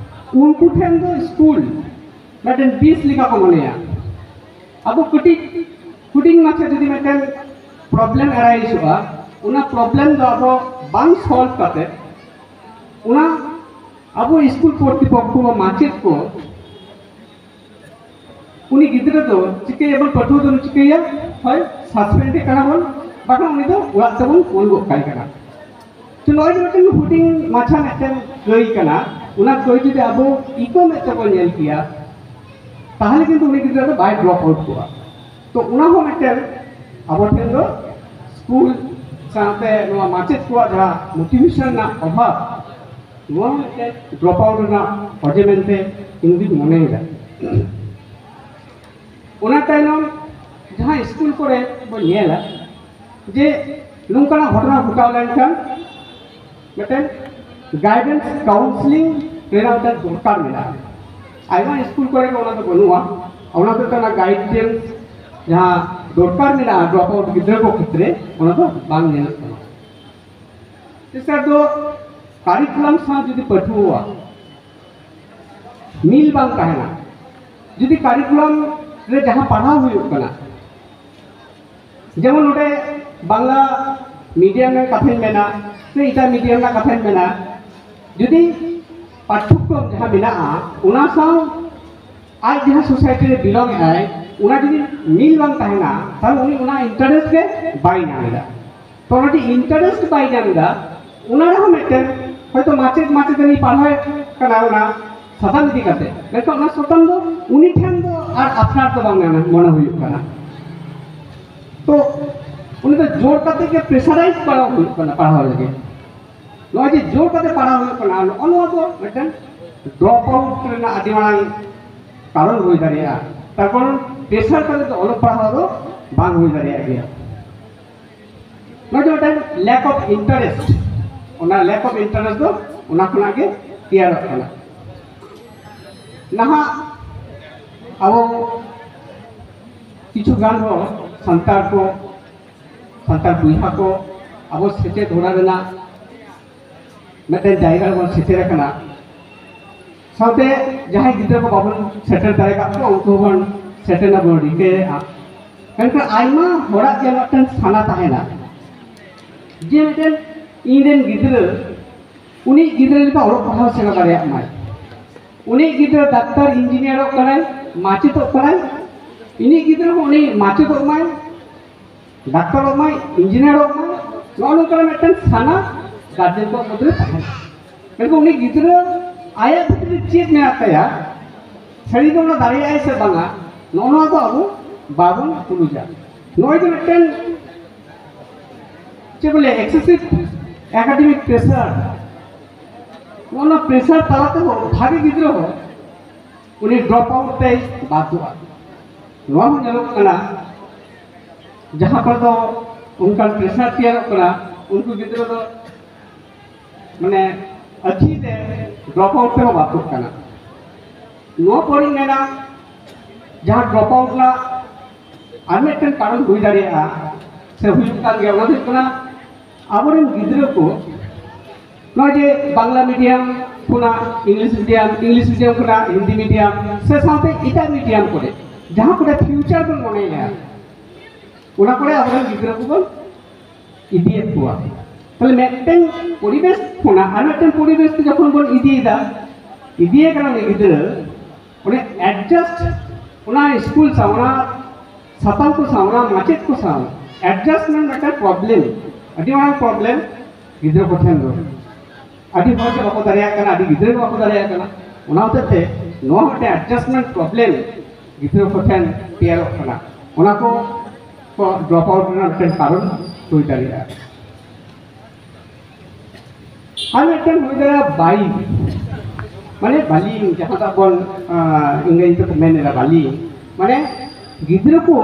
ᱩᱱᱠᱩ ᱴᱷᱮᱱ ᱫᱚ ᱥᱠᱩᱞ ᱢᱤᱫᱴᱮᱱ ᱵᱤᱥ ᱞᱮᱠᱟ ᱠᱚ ᱢᱚᱱᱮᱭᱟ᱾ ᱟᱵᱚ ᱠᱟᱹᱴᱤᱡ ᱦᱩᱰᱤᱧ ᱢᱟᱪᱷᱟ ᱡᱩᱫᱤ ᱢᱤᱫᱴᱮᱱ ᱯᱨᱚᱵᱞᱮᱢ ᱮᱨᱟᱭᱤᱡᱚᱜᱼᱟ, ᱚᱱᱟ ᱯᱨᱚᱵᱞᱮᱢ ᱫᱚ ᱟᱵᱚ ᱵᱟᱝ ᱥᱚᱞᱵᱷ ᱠᱟᱛᱮ, ᱚᱱᱟ ᱟᱵᱚ ᱥᱠᱩᱞ ᱠᱚᱨᱛᱤᱯᱚᱠᱠᱷᱚ ᱵᱟ ᱢᱟᱪᱮᱫ ᱠᱚ ᱩᱱᱤ ᱜᱤᱫᱽᱨᱟᱹ ᱫᱚ ᱪᱤᱠᱟᱹᱭᱟᱵᱚᱱ, ᱯᱟᱹᱴᱷᱩᱣᱟᱹ ᱫᱚᱵᱚᱱ ᱪᱤᱠᱟᱹᱭᱟ, ᱦᱳᱭ ᱥᱟᱥᱯᱮᱱᱰ ᱮ ᱠᱟᱱᱟ ᱵᱚᱱ, ᱵᱟᱠᱷᱟᱱ ᱩᱱᱤ ᱫᱚ ᱚᱲᱟᱜ ᱛᱮᱵᱚᱱ ᱠᱩᱞ ᱜᱚᱫ ᱠᱟᱭ ᱠᱟᱱᱟ᱾ ᱛᱚ ᱱᱚᱜᱼᱚᱭ ᱡᱮ ᱢᱤᱫᱴᱮᱱ ᱦᱩᱰᱤᱧ ᱢᱟᱪᱷᱟ ᱢᱤᱫᱴᱮᱱ ᱠᱟᱹᱭ ᱠᱟᱱᱟ, ᱚᱱᱟ ᱠᱟᱹᱭ ᱡᱩᱫᱤ ᱟᱵᱚ ᱤᱠᱳ ᱢᱮᱫ ᱛᱮᱵᱚᱱ ᱧᱮᱞ ᱠᱮᱭᱟ, ᱛᱟᱦᱚᱞᱮ ᱠᱤᱱᱛᱩ ᱩᱱᱤ ᱜᱤᱫᱽᱨᱟᱹ ᱫᱚ ᱵᱟᱭ ᱰᱨᱚᱯ ᱟᱣᱩᱴ ᱠᱚᱜᱼᱟ᱾ ᱛᱚ ᱚᱱᱟ ᱦᱚᱸ ᱢᱤᱫᱴᱮᱱ ᱟᱵᱚ ᱴᱷᱮᱱ ᱫᱚ ᱥᱠᱩᱞ ᱥᱟᱶᱛᱮ ᱱᱚᱣᱟ ᱢᱟᱪᱮᱫ ᱠᱚᱣᱟᱜ ᱡᱟᱦᱟᱸ ᱢᱳᱴᱤᱵᱷᱮᱥᱚᱱ ᱨᱮᱱᱟᱜ ᱚᱵᱷᱟᱵᱽ, ᱱᱚᱣᱟ ᱢᱤᱫᱴᱮᱱ ᱰᱨᱚᱯ ᱟᱣᱩᱴ ᱨᱮᱱᱟᱜ ᱚᱡᱮ ᱢᱮᱱᱛᱮ ᱤᱧ ᱫᱩᱧ ᱢᱚᱱᱮᱭᱮᱫᱟ᱾ ᱚᱱᱟ ᱛᱟᱭᱱᱚᱢ ᱡᱟᱦᱟᱸ ᱥᱠᱩᱞ ᱠᱚᱨᱮ ᱵᱚᱱ ᱧᱮᱞᱟ ᱡᱮ ᱱᱚᱝᱠᱟᱱᱟᱜ ᱜᱷᱚᱴᱚᱱᱟ ᱜᱷᱚᱴᱟᱣ ᱞᱮᱱᱠᱷᱟᱱ ᱢᱤᱫᱴᱮᱱ ᱜᱟᱭᱰᱮᱱᱥ ᱠᱟᱣᱩᱱᱥᱮᱞᱤᱝ ᱨᱮᱱᱟᱜ ᱢᱤᱫᱴᱮᱱ ᱫᱚᱨᱠᱟᱨ ᱢᱮᱱᱟᱜᱼᱟ᱾ ᱟᱭᱢᱟ ᱥᱠᱩᱞ ᱠᱚᱨᱮ ᱜᱮ ᱚᱱᱟ ᱫᱚ ᱵᱟᱹᱱᱩᱜᱼᱟ᱾ ᱚᱱᱟ ᱫᱚ ᱠᱟᱱᱟ ᱜᱟᱭᱤᱰᱮᱱᱥ ᱡᱟᱦᱟᱸ ᱫᱚᱨᱠᱟᱨ ᱢᱮᱱᱟᱜᱼᱟ ᱰᱨᱚᱯ ᱟᱣᱩᱴ ᱜᱤᱫᱽᱨᱟᱹ ᱠᱚ ᱠᱷᱮᱛᱨᱮ, ᱚᱱᱟ ᱫᱚ ᱵᱟᱝ ᱧᱮᱞᱚᱜ ᱠᱟᱱᱟ᱾ ᱛᱮᱥᱟᱨ ᱫᱚ ᱠᱟᱨᱤᱠᱩᱞᱟᱢ ᱥᱟᱶ ᱡᱩᱫᱤ ᱯᱟᱹᱴᱷᱩᱣᱟᱹᱣᱟᱜ ᱢᱤᱞ ᱵᱟᱝ ᱛᱟᱦᱮᱱᱟ, ᱡᱩᱫᱤ ᱠᱟᱨᱤᱠᱩᱞᱟᱢ ᱨᱮ ᱡᱟᱦᱟᱸ ᱯᱟᱲᱦᱟᱣ ᱦᱩᱭᱩᱜ ᱠᱟᱱᱟ, ᱡᱮᱢᱚᱱ ᱱᱚᱰᱮ ᱵᱟᱝᱞᱟ ᱢᱤᱰᱤᱭᱟᱢ ᱨᱮᱱᱟᱜ ᱠᱟᱛᱷᱟᱧ ᱢᱮᱱᱟ ᱥᱮ ᱮᱴᱟᱜ ᱢᱤᱰᱤᱭᱟᱢ ᱨᱮᱱᱟᱜ ᱠᱟᱛᱷᱟᱧ ᱢᱮᱱᱟ, ᱡᱩᱫᱤ ᱯᱟᱴᱷᱚᱠᱨᱚᱢ ᱡᱟᱦᱟᱸ ᱢᱮᱱᱟᱜᱼᱟ ᱚᱱᱟ ᱥᱟᱶ ᱟᱡ ᱡᱟᱦᱟᱸ ᱥᱳᱥᱟᱭᱴᱤ ᱨᱮ ᱵᱤᱞᱚᱝ ᱮᱫᱟᱭ, ᱚᱱᱟ ᱡᱩᱫᱤ ᱢᱤᱞ ᱵᱟᱝ ᱛᱟᱦᱮᱱᱟ, ᱛᱟᱦᱚᱞᱮ ᱩᱱᱤ ᱚᱱᱟ ᱤᱱᱴᱟᱨᱮᱥᱴ ᱜᱮ ᱵᱟᱭ ᱧᱟᱢ ᱮᱫᱟ᱾ ᱛᱚ ᱚᱱᱟ ᱡᱮ ᱤᱱᱴᱟᱨᱮᱥᱴ ᱵᱟᱭ ᱧᱟᱢ ᱮᱫᱟ, ᱚᱱᱟ ᱨᱮᱦᱚᱸ ᱢᱤᱫᱴᱮᱱ ᱦᱚᱭᱛᱳ ᱢᱟᱪᱮᱫ ᱢᱟᱪᱮᱛᱟᱹᱱᱤ ᱯᱟᱲᱦᱟᱣᱮᱫ ᱠᱟᱱᱟ ᱚᱱᱟ ᱥᱟᱛᱟᱢ ᱤᱫᱤ ᱠᱟᱛᱮ, ᱢᱮᱱᱠᱷᱟᱱ ᱚᱱᱟ ᱥᱟᱛᱟᱢ ᱫᱚ ᱩᱱᱤ ᱴᱷᱮᱱ ᱫᱚ ᱟᱨ ᱟᱯᱱᱟᱨ ᱫᱚ ᱵᱟᱝ ᱢᱚᱱᱮ ᱦᱩᱭᱩᱜ ᱠᱟᱱᱟ᱾ ᱛᱚ ᱩᱱᱤ ᱫᱚ ᱡᱳᱨ ᱠᱟᱛᱮ ᱜᱮ ᱯᱨᱮᱥᱟᱨᱟᱭᱤᱡᱽ ᱯᱟᱲᱦᱟᱣ ᱦᱩᱭᱩᱜ ᱠᱟᱱᱟ ᱯᱟᱲᱦᱟᱣ ᱞᱟᱹᱜᱤᱫ᱾ ᱱᱚᱜᱼᱚᱭ ᱡᱮ ᱡᱳᱨ ᱠᱟᱛᱮ ᱯᱟᱲᱦᱟᱣ ᱦᱩᱭᱩᱜ ᱠᱟᱱᱟ, ᱱᱚᱜᱼᱚ ᱱᱚᱣᱟ ᱫᱚ ᱢᱤᱫᱴᱮᱱ ᱰᱨᱚᱯ ᱟᱣᱩᱴ ᱨᱮᱱᱟᱜ ᱟᱹᱰᱤ ᱢᱟᱨᱟᱝ ᱠᱟᱨᱚᱱ ᱦᱩᱭ ᱫᱟᱲᱮᱭᱟᱜᱼᱟ᱾ ᱛᱟᱨ ᱠᱟᱨᱚᱱ ᱯᱨᱮᱥᱟᱨ ᱠᱟᱛᱮ ᱫᱚ ᱚᱞᱚᱜ ᱯᱟᱲᱦᱟᱣ ᱫᱚ ᱵᱟᱝ ᱦᱩᱭ ᱫᱟᱲᱮᱭᱟᱜ ᱜᱮᱭᱟ᱾ ᱱᱚᱣᱟ ᱫᱚ ᱢᱤᱫᱴᱟᱝ ᱞᱮᱠ ᱚᱯᱷ ᱤᱱᱴᱟᱨᱮᱥᱴ, ᱚᱱᱟ ᱞᱮᱠ ᱚᱯᱷ ᱤᱱᱴᱟᱨᱮᱥᱴ ᱫᱚ ᱚᱱᱟ ᱠᱷᱚᱱᱟᱜ ᱜᱮ ᱛᱮᱭᱟᱨᱚᱜ ᱠᱟᱱᱟ᱾ ᱱᱟᱦᱟᱜ ᱟᱵᱚ ᱠᱤᱪᱷᱩ ᱜᱟᱱ ᱦᱚᱲ ᱥᱟᱱᱛᱟᱲ ᱠᱚ, ᱥᱟᱱᱛᱟᱲ ᱵᱚᱭᱦᱟ ᱠᱚ ᱟᱵᱚ ᱥᱮᱪᱮᱫ ᱦᱚᱨᱟ ᱨᱮᱱᱟᱜ ᱢᱤᱫᱴᱮᱱ ᱡᱟᱭᱜᱟ ᱨᱮᱵᱚᱱ ᱥᱮᱴᱮᱨ ᱟᱠᱟᱱᱟ᱾ ᱥᱟᱶᱛᱮ ᱡᱟᱦᱟᱸᱭ ᱜᱤᱫᱽᱨᱟᱹ ᱠᱚ ᱵᱟᱵᱚᱱ ᱥᱮᱴᱮᱨ ᱫᱟᱲᱮ ᱟᱠᱟᱫ ᱠᱚᱣᱟ, ᱩᱱᱠᱩ ᱦᱚᱸᱵᱚᱱ ᱥᱮᱴᱮᱨ ᱨᱮᱱᱟᱜ ᱵᱚᱱ ᱨᱤᱠᱟᱹᱭᱮᱫᱼᱟ᱾ ᱢᱮᱱᱠᱷᱟᱱ ᱟᱭᱢᱟ ᱦᱚᱲᱟᱜ ᱜᱮ ᱢᱤᱫᱴᱮᱱ ᱥᱟᱱᱟ ᱛᱟᱦᱮᱱᱟ ᱡᱮ ᱢᱤᱫᱴᱮᱱ ᱤᱧ ᱨᱮᱱ ᱜᱤᱫᱽᱨᱟᱹ, ᱩᱱᱤ ᱜᱤᱫᱽᱨᱟᱹ ᱞᱮᱠᱟ ᱚᱞᱚᱜ ᱯᱟᱲᱦᱟᱣ ᱥᱮᱬᱟ ᱫᱟᱲᱮᱭᱟᱜ ᱢᱟᱭ, ᱩᱱᱤ ᱜᱤᱫᱽᱨᱟᱹ ᱰᱟᱠᱛᱟᱨ ᱤᱧᱡᱤᱱᱤᱭᱟᱨᱚᱜ ᱠᱟᱱᱟᱭ, ᱢᱟᱪᱮᱫᱚᱜ ᱠᱟᱱᱟᱭ, ᱤᱧᱤᱡ ᱜᱤᱫᱽᱨᱟᱹ ᱦᱚᱸ ᱩᱱᱤ ᱢᱟᱪᱮᱫᱚᱜ ᱢᱟᱭ, ᱰᱟᱠᱛᱟᱨᱚᱜ ᱢᱟᱭ, ᱤᱧᱡᱤᱱᱤᱭᱟᱨᱚᱜ ᱢᱟᱭ᱾ ᱱᱚᱜᱼᱚ ᱱᱚᱝᱠᱟᱱᱟᱜ ᱢᱤᱫᱴᱮᱱ ᱥᱟᱱᱟ ᱜᱟᱨᱡᱮᱱ ᱠᱚ ᱢᱚᱫᱽᱫᱷᱮ ᱨᱮ ᱛᱟᱦᱮᱱᱟ᱾ ᱢᱮᱱᱠᱷᱟᱱ ᱩᱱᱤ ᱜᱤᱫᱽᱨᱟᱹ ᱟᱭᱟᱜ ᱵᱷᱤᱛᱨᱤ ᱨᱮ ᱪᱮᱫ ᱢᱮᱱᱟᱜ ᱛᱟᱭᱟ, ᱥᱟᱹᱨᱤ ᱜᱮ ᱚᱱᱟ ᱫᱟᱲᱮᱭᱟᱜᱼᱟᱭ ᱥᱮ ᱵᱟᱝᱟ, ᱱᱚᱜᱼᱚ ᱱᱚᱣᱟ ᱫᱚ ᱟᱵᱚ ᱵᱟᱵᱚᱱ ᱛᱩᱞᱩᱡᱟ᱾ ᱱᱚᱜᱼᱚᱭ ᱡᱮ ᱢᱤᱫᱴᱮᱱ ᱪᱮᱫ ᱠᱚ ᱞᱟᱹᱭᱟ, excessive academic pressure, ᱱᱚᱜᱼᱚ ᱱᱚᱣᱟ pressure ᱛᱟᱞᱟ ᱛᱮᱦᱚᱸ ᱵᱷᱟᱜᱮ ᱜᱤᱫᱽᱨᱟᱹ ᱦᱚᱸ ᱩᱱᱤ drop out ᱛᱮᱭ ᱵᱟᱫᱷᱚᱜᱼᱟ᱾ ᱱᱚᱣᱟ ᱦᱚᱸ ᱧᱮᱞᱚᱜ ᱠᱟᱱᱟ, ᱡᱟᱦᱟᱸ ᱠᱚᱨᱮ ᱫᱚ ᱚᱱᱠᱟᱱ pressure ᱛᱮᱭᱟᱨᱚᱜ ᱠᱟᱱᱟ, ᱩᱱᱠᱩ ᱜᱤᱫᱽᱨᱟᱹ ᱫᱚ ᱢᱟᱱᱮ ᱟᱹᱠᱷᱤᱨ ᱛᱮ drop out ᱛᱮᱦᱚᱸ ᱵᱟᱫᱷᱚᱜ ᱠᱟᱱᱟ᱾ ᱱᱚᱣᱟ ᱯᱚᱨᱮᱧ ᱢᱮᱱᱟ, ᱡᱟᱦᱟᱸ drop out ᱨᱮᱱᱟᱜ ᱟᱨ ᱢᱤᱫᱴᱮᱱ ᱠᱟᱨᱚᱱ ᱦᱩᱭ ᱫᱟᱲᱮᱭᱟᱜᱼᱟ ᱥᱮ ᱦᱩᱭᱩᱜ ᱠᱟᱱ ᱜᱮᱭᱟ, ᱚᱱᱟ ᱫᱚ ᱦᱩᱭᱩᱜ ᱠᱟᱱᱟ ᱟᱵᱚᱨᱮᱱ ᱜᱤᱫᱽᱨᱟᱹ ᱠᱚ ᱱᱚᱜᱼᱚᱭ ᱡᱮ ᱵᱟᱝᱞᱟ medium ᱠᱷᱚᱱᱟᱜ English medium, English medium ᱠᱷᱚᱱᱟᱜ ᱦᱤᱱᱫᱤ medium ᱥᱮ ᱥᱟᱶᱛᱮ ᱮᱴᱟᱜ medium ᱠᱚᱨᱮ, ᱡᱟᱦᱟᱸ ᱠᱚᱨᱮ future ᱵᱚᱱ ᱢᱚᱱᱮᱭᱟ, ᱚᱱᱟ ᱠᱚᱨᱮ ᱟᱵᱚᱨᱮᱱ ᱜᱤᱫᱽᱨᱟᱹ ᱠᱚᱵᱚᱱ ᱤᱫᱤᱭᱮᱫ ᱠᱚᱣᱟ᱾ ᱛᱟᱦᱞᱮ ᱢᱤᱫᱴᱮᱱ ᱯᱚᱨᱤᱵᱮᱥ ᱠᱷᱚᱱᱟᱜ ᱟᱨ ᱢᱤᱫᱴᱮᱱ ᱯᱚᱨᱤᱵᱮᱥ ᱛᱮ ᱡᱚᱠᱷᱚᱱ ᱵᱚᱱ ᱤᱫᱤᱭᱮᱫᱟ, ᱤᱫᱤᱭᱮ ᱠᱟᱱᱟ ᱩᱱᱤ ᱜᱤᱫᱽᱨᱟᱹ, ᱚᱱᱮ adjust, ᱚᱱᱟ ᱥᱠᱩᱞ ᱥᱟᱶ, ᱚᱱᱟ ᱥᱟᱛᱟᱢ ᱠᱚ ᱥᱟᱶ, ᱚᱱᱟ ᱢᱟᱪᱮᱫ ᱠᱚ ᱥᱟᱶ adjustment ᱢᱤᱫᱴᱮᱱ problem, ᱟᱹᱰᱤ ᱢᱟᱨᱟᱝ problem ᱜᱤᱫᱽᱨᱟᱹ ᱠᱚᱴᱷᱮᱱ ᱫᱚ᱾ ᱟᱹᱰᱤ ᱦᱚᱲ ᱜᱮ ᱵᱟᱠᱚ ᱫᱟᱲᱮᱭᱟᱜ ᱠᱟᱱᱟ, ᱟᱹᱰᱤ ᱜᱤᱫᱽᱨᱟᱹ ᱜᱮ ᱵᱟᱠᱚ ᱫᱟᱲᱮᱭᱟᱜ ᱠᱟᱱᱟ᱾ ᱚᱱᱟ ᱦᱚᱛᱮᱡ ᱛᱮ ᱱᱚᱣᱟ ᱢᱤᱫᱴᱮᱱ adjustment problem ᱜᱤᱫᱽᱨᱟᱹ ᱠᱚᱴᱷᱮᱱ ᱛᱮᱭᱟᱨᱚᱜ ᱠᱟᱱᱟ, ᱚᱱᱟ ᱠᱚ, ᱠᱚ drop out ᱨᱮᱱᱟᱜ ᱢᱤᱫᱴᱮᱱ ᱠᱟᱨᱚᱱ ᱦᱩᱭ ᱫᱟᱲᱮᱭᱟᱜᱼᱟ᱾ ᱟᱨ ᱢᱤᱫᱴᱮᱱ ᱦᱩᱭ ᱫᱟᱲᱮᱭᱟᱜᱼᱟ ᱵᱟᱭᱤ, ᱢᱟᱱᱮ ᱵᱟᱞᱤ, ᱡᱟᱦᱟᱸᱴᱟᱜ ᱵᱚᱱ, ᱟᱸ, ᱤᱝᱨᱮᱡᱤ ᱛᱮᱠᱚ ᱢᱮᱱ ᱮᱫᱟ ᱵᱟᱞᱤ, ᱢᱟᱱᱮ ᱜᱤᱫᱽᱨᱟᱹ ᱠᱚ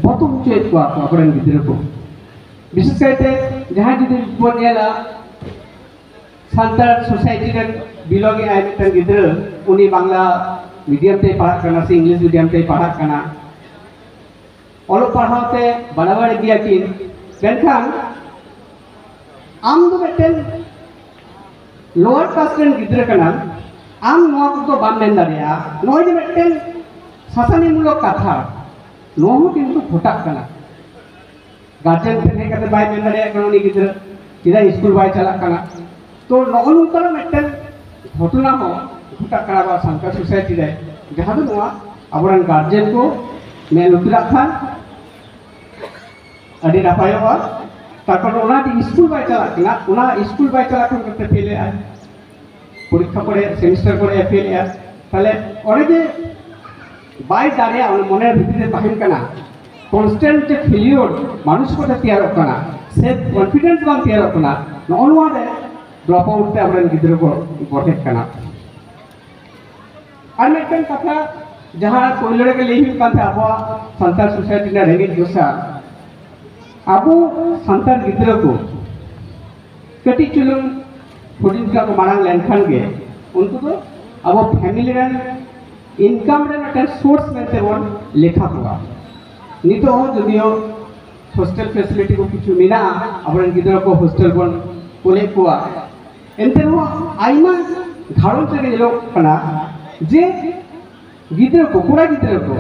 ᱵᱚᱛᱚᱨ ᱦᱚᱪᱚᱭᱮᱫ ᱠᱚᱣᱟ ᱠᱚ ᱟᱵᱚᱨᱮᱱ ᱜᱤᱫᱽᱨᱟᱹ ᱠᱚ᱾ ᱵᱤᱥᱮᱥ ᱠᱟᱭᱛᱮ ᱡᱟᱦᱟᱸᱭ ᱡᱩᱫᱤ ᱵᱚᱱ ᱧᱮᱞᱟ, ᱥᱟᱱᱛᱟᱲ society ᱨᱮᱱ belong ᱮᱫ ᱟᱭ ᱢᱤᱫᱴᱟᱝ ᱜᱤᱫᱽᱨᱟᱹ, ᱩᱱᱤ ᱵᱟᱝᱞᱟ medium ᱛᱮᱭ ᱯᱟᱲᱦᱟᱜ ᱠᱟᱱᱟ ᱥᱮ English medium ᱛᱮᱭ ᱯᱟᱲᱦᱟᱜ ᱠᱟᱱᱟ, ᱚᱞᱚᱜ ᱯᱟᱲᱦᱟᱣ ᱛᱮ ᱵᱟᱲᱟᱵᱟᱲᱤ ᱜᱮᱭᱟ ᱠᱤᱱ, ᱢᱮᱱᱠᱷᱟᱱ ᱟᱢ ᱫᱚ ᱢᱤᱫᱴᱮᱱ lower caste ᱨᱮᱱ ᱜᱤᱫᱽᱨᱟᱹ ᱠᱟᱱᱟᱢ, ᱟᱢ ᱱᱚᱣᱟ ᱠᱚᱫᱚ ᱵᱟᱢ ᱢᱮᱱ ᱫᱟᱲᱮᱭᱟᱜᱼᱟ᱾ ᱱᱚᱜᱼᱚᱭ ᱡᱮ ᱢᱤᱫᱴᱮᱱ ᱥᱟᱥᱟᱱᱤ ᱢᱩᱞᱚᱠ ᱠᱟᱛᱷᱟ, ᱱᱚᱣᱟ ᱦᱚᱸ ᱠᱤᱱᱛᱩ ᱜᱷᱚᱴᱟᱜ ᱠᱟᱱᱟ᱾ ᱜᱟᱨᱡᱮᱱ ᱴᱷᱮᱱ ᱦᱮᱡ ᱠᱟᱛᱮ ᱵᱟᱭ ᱢᱮᱱ ᱫᱟᱲᱮᱭᱟᱜ ᱠᱟᱱᱟ ᱩᱱᱤ ᱜᱤᱫᱽᱨᱟᱹ ᱪᱮᱫᱟᱜ ᱥᱠᱩᱞ ᱵᱟᱭ ᱪᱟᱞᱟᱜ ᱠᱟᱱᱟ᱾ ᱛᱚ ᱱᱚᱜᱼᱚ ᱱᱚᱝᱠᱟᱱᱟᱜ ᱢᱤᱫᱴᱮᱱ ᱜᱷᱚᱴᱚᱱᱟ ᱦᱚᱸ ᱜᱷᱚᱴᱟᱜ ᱠᱟᱱᱟ ᱟᱵᱚᱣᱟᱜ ᱥᱟᱱᱛᱟᱲ ᱥᱳᱥᱟᱭᱴᱤ ᱨᱮ, ᱡᱟᱦᱟᱸ ᱫᱚ ᱱᱚᱣᱟ ᱟᱵᱚᱨᱮᱱ ᱜᱟᱨᱡᱮᱱ ᱠᱚ ᱢᱮᱫ ᱞᱩᱛᱩᱨᱟᱜ ᱠᱷᱟᱱ ᱟᱹᱰᱤ ᱱᱟᱯᱟᱭᱚᱜᱼᱟ᱾ ᱛᱟᱨᱯᱚᱨ ᱚᱱᱟ ᱡᱮ ᱥᱠᱩᱞ ᱵᱟᱭ ᱪᱟᱞᱟᱜ ᱠᱟᱱᱟ, ᱚᱱᱟ ᱥᱠᱩᱞ ᱵᱟᱭ ᱪᱟᱞᱟᱜ ᱠᱷᱟᱱ ᱠᱟᱛᱮ ᱯᱷᱮᱞ ᱮᱫᱼᱟᱭ, ᱯᱚᱨᱤᱠᱠᱷᱟ ᱠᱚᱨᱮ ᱥᱮᱢᱤᱥᱴᱟᱨ ᱠᱚᱨᱮ ᱯᱷᱮᱞ ᱮᱫᱼᱟ, ᱛᱟᱦᱚᱞᱮ ᱚᱸᱰᱮ ᱡᱮ ᱵᱟᱭ ᱫᱟᱲᱮᱭᱟᱜᱼᱟ, ᱚᱱᱟ ᱢᱚᱱᱮ ᱵᱷᱤᱛᱤᱨ ᱨᱮ ᱛᱟᱦᱮᱱ ᱠᱟᱱᱟ, ᱠᱚᱱᱥᱴᱮᱱᱴ ᱡᱮ ᱯᱷᱮᱞᱤᱭᱳᱨ ᱢᱟᱱᱚᱥᱤᱠᱚᱛᱟ ᱛᱮᱭᱟᱨᱚᱜ ᱠᱟᱱᱟ, ᱥᱮᱞᱯ ᱠᱚᱱᱯᱷᱤᱰᱮᱱᱥ ᱵᱟᱝ ᱛᱮᱭᱟᱨᱚᱜ ᱠᱟᱱᱟ, ᱱᱚᱜᱼᱚ ᱱᱚᱣᱟ ᱨᱮ ᱰᱨᱚᱯ ᱟᱣᱩᱴ ᱛᱮ ᱟᱵᱚᱨᱮᱱ ᱜᱤᱫᱽᱨᱟᱹ ᱠᱚ ᱵᱚᱨᱦᱮᱜ ᱠᱟᱱᱟ᱾ ᱟᱨ ᱢᱤᱫᱴᱮᱱ ᱠᱟᱛᱷᱟ ᱡᱟᱦᱟᱸ ᱯᱳᱭᱞᱳ ᱨᱮᱜᱮ ᱞᱟᱹᱭ ᱦᱩᱭᱩᱜ ᱠᱟᱱ ᱛᱟᱦᱮᱸᱫ, ᱟᱵᱚᱣᱟᱜ ᱥᱟᱱᱛᱟᱲ ᱥᱳᱥᱟᱭᱴᱤ ᱨᱮᱱᱟᱜ ᱨᱮᱸᱜᱮᱡ ᱫᱚᱥᱟ, ᱟᱵᱚ ᱥᱟᱱᱛᱟᱲ ᱜᱤᱫᱽᱨᱟᱹ ᱠᱚ ᱠᱟᱹᱴᱤᱡ ᱪᱩᱞᱩᱝ ᱦᱩᱰᱤᱧ ᱠᱷᱚᱱᱟᱜ ᱠᱚ ᱢᱟᱲᱟᱝ ᱞᱮᱱᱠᱷᱟᱱ ᱜᱮ ᱩᱱᱠᱩ ᱫᱚ ᱟᱵᱚ ᱯᱷᱮᱢᱤᱞᱤ ᱨᱮᱱ ᱤᱱᱠᱟᱢ ᱨᱮ ᱢᱤᱫᱴᱮᱱ ᱥᱳᱨᱥ ᱢᱮᱱᱛᱮ ᱵᱚᱱ ᱞᱮᱠᱷᱟ ᱠᱚᱣᱟ᱾ ᱱᱤᱛᱚᱜ ᱦᱚᱸ ᱡᱩᱫᱤᱭᱳ ᱦᱳᱥᱴᱮᱞ ᱯᱷᱮᱥᱤᱞᱤᱴᱤ ᱠᱚ ᱠᱤᱪᱷᱩ ᱢᱮᱱᱟᱜᱼᱟ, ᱟᱵᱚᱨᱮᱱ ᱜᱤᱫᱽᱨᱟᱹ ᱠᱚ ᱦᱳᱥᱴᱮᱞ ᱵᱚᱱ ᱠᱩᱞᱮᱫ ᱠᱚᱣᱟ, ᱮᱱᱛᱮ ᱨᱮᱦᱚᱸ ᱟᱭᱢᱟ ᱜᱷᱟᱨᱚᱸᱡᱽ ᱨᱮᱜᱮ ᱧᱮᱞᱚᱜ ᱠᱟᱱᱟ ᱡᱮ ᱜᱤᱫᱽᱨᱟᱹ ᱠᱚ, ᱠᱚᱲᱟ ᱜᱤᱫᱽᱨᱟᱹ ᱠᱚ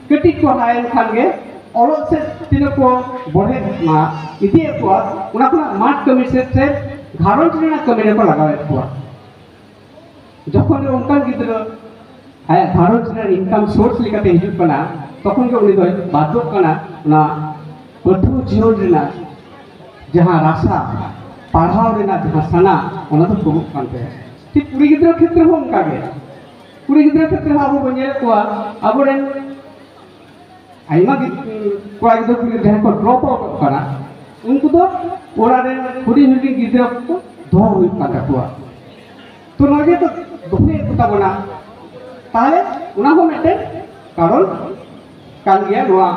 ᱠᱟᱹᱴᱤᱡ ᱠᱚ ᱦᱟᱨᱟᱭᱮᱱ ᱠᱷᱟᱱ ᱜᱮ ᱚᱞᱚᱜ ᱥᱮᱫ ᱛᱤᱱᱟᱹᱜ ᱠᱚ ᱵᱚᱲᱦᱮ ᱢᱟ ᱤᱫᱤᱭᱮᱫ ᱠᱚᱣᱟ, ᱚᱱᱟ ᱠᱷᱚᱱᱟᱜ ᱢᱟᱴᱷ ᱠᱟᱹᱢᱤ ᱥᱮᱫ ᱥᱮ ᱜᱷᱟᱨᱚᱸᱡᱽ ᱨᱮᱱᱟᱜ ᱠᱟᱹᱢᱤ ᱨᱮᱠᱚ ᱞᱟᱜᱟᱣᱮᱫ ᱠᱚᱣᱟ᱾ ᱡᱚᱠᱷᱚᱱ ᱜᱮ ᱚᱱᱠᱟᱱ ᱜᱤᱫᱽᱨᱟᱹ ᱟᱭᱟᱜ ᱜᱷᱟᱨᱚᱸᱡᱽ ᱨᱮᱱᱟᱜ ᱤᱱᱠᱟᱢ ᱥᱳᱨᱥ ᱞᱮᱠᱟᱛᱮ ᱦᱤᱡᱩᱜ ᱠᱟᱱᱟ, ᱛᱚᱠᱷᱚᱱ ᱜᱮ ᱩᱱᱤ ᱫᱚᱭ ᱵᱟᱫᱷᱚᱜ ᱠᱟᱱᱟ ᱚᱱᱟ ᱯᱟᱹᱴᱷᱩᱣᱟᱹ ᱡᱤᱭᱚᱱ ᱨᱮᱱᱟᱜ ᱡᱟᱦᱟᱸ ᱨᱟᱥᱟ, ᱯᱟᱲᱦᱟᱣ ᱨᱮᱱᱟᱜ ᱡᱟᱦᱟᱸ ᱥᱟᱱᱟ, ᱚᱱᱟ ᱫᱚ ᱠᱚᱢᱚᱜ ᱠᱟᱱ ᱛᱟᱭᱟ᱾ ᱴᱷᱤᱠ ᱠᱩᱲᱤ ᱜᱤᱫᱽᱨᱟᱹ ᱠᱷᱮᱛᱨᱮ ᱦᱚᱸ ᱚᱱᱠᱟ ᱜᱮ᱾ ᱠᱩᱲᱤ ᱜᱤᱫᱽᱨᱟᱹ ᱠᱷᱮᱛᱨᱮ ᱦᱚᱸ ᱟᱵᱚ ᱵᱚᱱ ᱧᱮᱞᱮᱫ ᱠᱚᱣᱟ, ᱟᱵᱚᱨᱮᱱ ᱟᱭᱢᱟ ᱜᱤᱫ-, ᱠᱚᱲᱟ ᱜᱤᱫᱽᱨᱟᱹ ᱠᱩᱲᱤ ᱜᱤᱫᱽᱨᱟᱹ ᱡᱟᱦᱟᱸᱭ ᱠᱚ ᱰᱨᱚᱯ ᱟᱣᱩᱴᱚᱜ ᱠᱟᱱᱟ, ᱩᱱᱠᱩ ᱫᱚ ᱚᱲᱟᱜ ᱨᱮᱱ ᱦᱩᱰᱤᱧ ᱦᱩᱰᱤᱧ ᱜᱤᱫᱽᱨᱟᱹ ᱠᱚ ᱫᱚᱦᱚ ᱦᱩᱭᱩᱜ ᱠᱟᱱ ᱛᱟᱠᱚᱣᱟ᱾ ᱛᱚ ᱱᱚᱣᱟ ᱡᱮ ᱠᱚ ᱫᱚᱦᱚᱭᱮᱫ ᱠᱚ ᱛᱟᱵᱚᱱᱟ, ᱛᱟᱦᱚᱞᱮ ᱚᱱᱟ ᱦᱚᱸ ᱢᱤᱫᱴᱮᱱ ᱠᱟᱨᱚᱱ ᱠᱟᱱ ᱜᱮᱭᱟ ᱱᱚᱣᱟ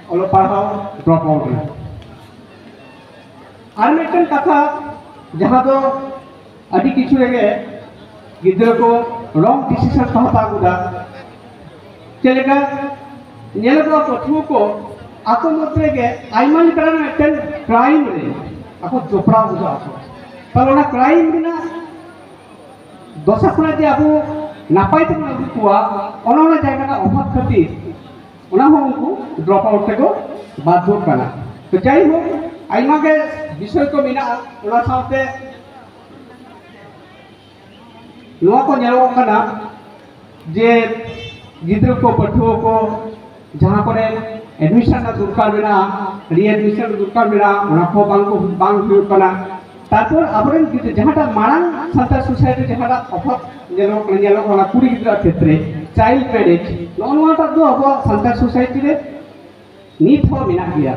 ᱚᱞᱚᱜ ᱯᱟᱲᱦᱟᱣ ᱰᱨᱚᱯ ᱟᱣᱩᱴ ᱨᱮᱱᱟᱜ᱾ ᱟᱨ ᱢᱤᱫᱴᱮᱱ ᱠᱟᱛᱷᱟ, ᱡᱟᱦᱟᱸ ᱫᱚ ᱟᱹᱰᱤ ᱠᱤᱪᱷᱩ ᱨᱮᱜᱮ ᱜᱤᱫᱽᱨᱟᱹ ᱠᱚ ᱨᱚᱝ ᱰᱤᱥᱤᱥᱚᱱ ᱠᱚ ᱦᱟᱛᱟᱣ ᱜᱚᱫᱟ᱾ ᱪᱮᱫ ᱞᱮᱠᱟ ᱧᱮᱞᱚᱜᱚᱜᱼᱟ, ᱯᱟᱹᱴᱷᱩᱣᱟᱹ ᱠᱚ ᱟᱠᱚ ᱢᱚᱫᱽᱫᱷᱮ ᱨᱮᱜᱮ ᱟᱭᱢᱟ ᱞᱮᱠᱟᱱᱟᱜ ᱢᱤᱫᱴᱮᱱ ᱠᱨᱟᱭᱤᱢ ᱨᱮ ᱟᱠᱚ ᱡᱚᱯᱲᱟᱣ ᱜᱚᱫᱚᱜ ᱟᱠᱚ᱾ ᱛᱟᱦᱞᱮ ᱚᱱᱟ ᱠᱨᱟᱭᱤᱢ ᱨᱮᱱᱟᱜ ᱫᱚᱥᱟ ᱠᱷᱚᱱᱟᱜ ᱡᱮ ᱟᱵᱚ ᱱᱟᱯᱟᱭ ᱛᱮᱵᱚᱱ ᱟᱹᱜᱩ ᱠᱚᱣᱟ, ᱚᱱᱟ ᱚᱱᱟ ᱡᱟᱭᱜᱟ ᱨᱮᱱᱟᱜ ᱚᱵᱷᱟᱵᱽ ᱠᱷᱟᱹᱛᱤᱨ ᱚᱱᱟ ᱦᱚᱸ ᱩᱱᱠᱩ ᱰᱨᱚᱯ ᱟᱣᱩᱴ ᱛᱮᱠᱚ ᱵᱟᱫᱽᱫᱷᱚᱜ ᱠᱟᱱᱟ᱾ ᱛᱚ ᱡᱟᱭᱦᱳᱠ, ᱟᱭᱢᱟ ᱜᱮ ᱵᱤᱥᱚᱭ ᱠᱚ ᱢᱮᱱᱟᱜᱼᱟ᱾ ᱚᱱᱟ ᱥᱟᱶᱛᱮ ᱱᱚᱣᱟ ᱠᱚ ᱧᱮᱞᱚᱜ ᱠᱟᱱᱟ ᱡᱮ ᱜᱤᱫᱽᱨᱟᱹ ᱠᱚ, ᱯᱟᱹᱴᱷᱩᱣᱟᱹ ᱠᱚ ᱡᱟᱦᱟᱸ ᱠᱚᱨᱮ ᱮᱰᱢᱤᱥᱚᱱ ᱨᱮᱱᱟᱜ ᱫᱚᱨᱠᱟᱨ ᱢᱮᱱᱟᱜᱼᱟ, ᱨᱤ ᱮᱰᱢᱤᱥᱚᱱ ᱫᱚᱨᱠᱟᱨ ᱢᱮᱱᱟᱜᱼᱟ, ᱚᱱᱟ ᱠᱚ ᱵᱟᱝ ᱠᱚ, ᱵᱟᱝ ᱦᱩᱭᱩᱜ ᱠᱟᱱᱟ᱾ ᱛᱟᱨᱯᱚᱨ ᱟᱵᱚᱨᱮᱱ ᱜᱤᱫᱽᱨᱟᱹ ᱡᱟᱦᱟᱸᱴᱟᱜ ᱢᱟᱲᱟᱝ ᱥᱟᱱᱛᱟᱲ ᱥᱳᱥᱟᱭᱴᱤ ᱡᱟᱦᱟᱸᱴᱟᱜ ᱚᱵᱷᱟᱵ ᱧᱮᱞᱚᱜ ᱠᱟᱱᱟ, ᱧᱮᱞᱚᱜ ᱠᱟᱱᱟ ᱠᱩᱲᱤ ᱜᱤᱫᱽᱨᱟᱹ ᱠᱷᱮᱛᱨᱮ, ᱪᱟᱭᱤᱞᱰ ᱢᱮᱨᱮᱡᱽ, ᱱᱚᱜᱼᱚ ᱱᱚᱣᱟᱴᱟᱜ ᱫᱚ ᱟᱵᱚᱣᱟᱜ ᱥᱟᱱᱛᱟᱲ ᱥᱳᱥᱟᱭᱴᱤ ᱨᱮ ᱱᱤᱛ ᱦᱚᱸ ᱢᱮᱱᱟᱜ ᱜᱮᱭᱟ᱾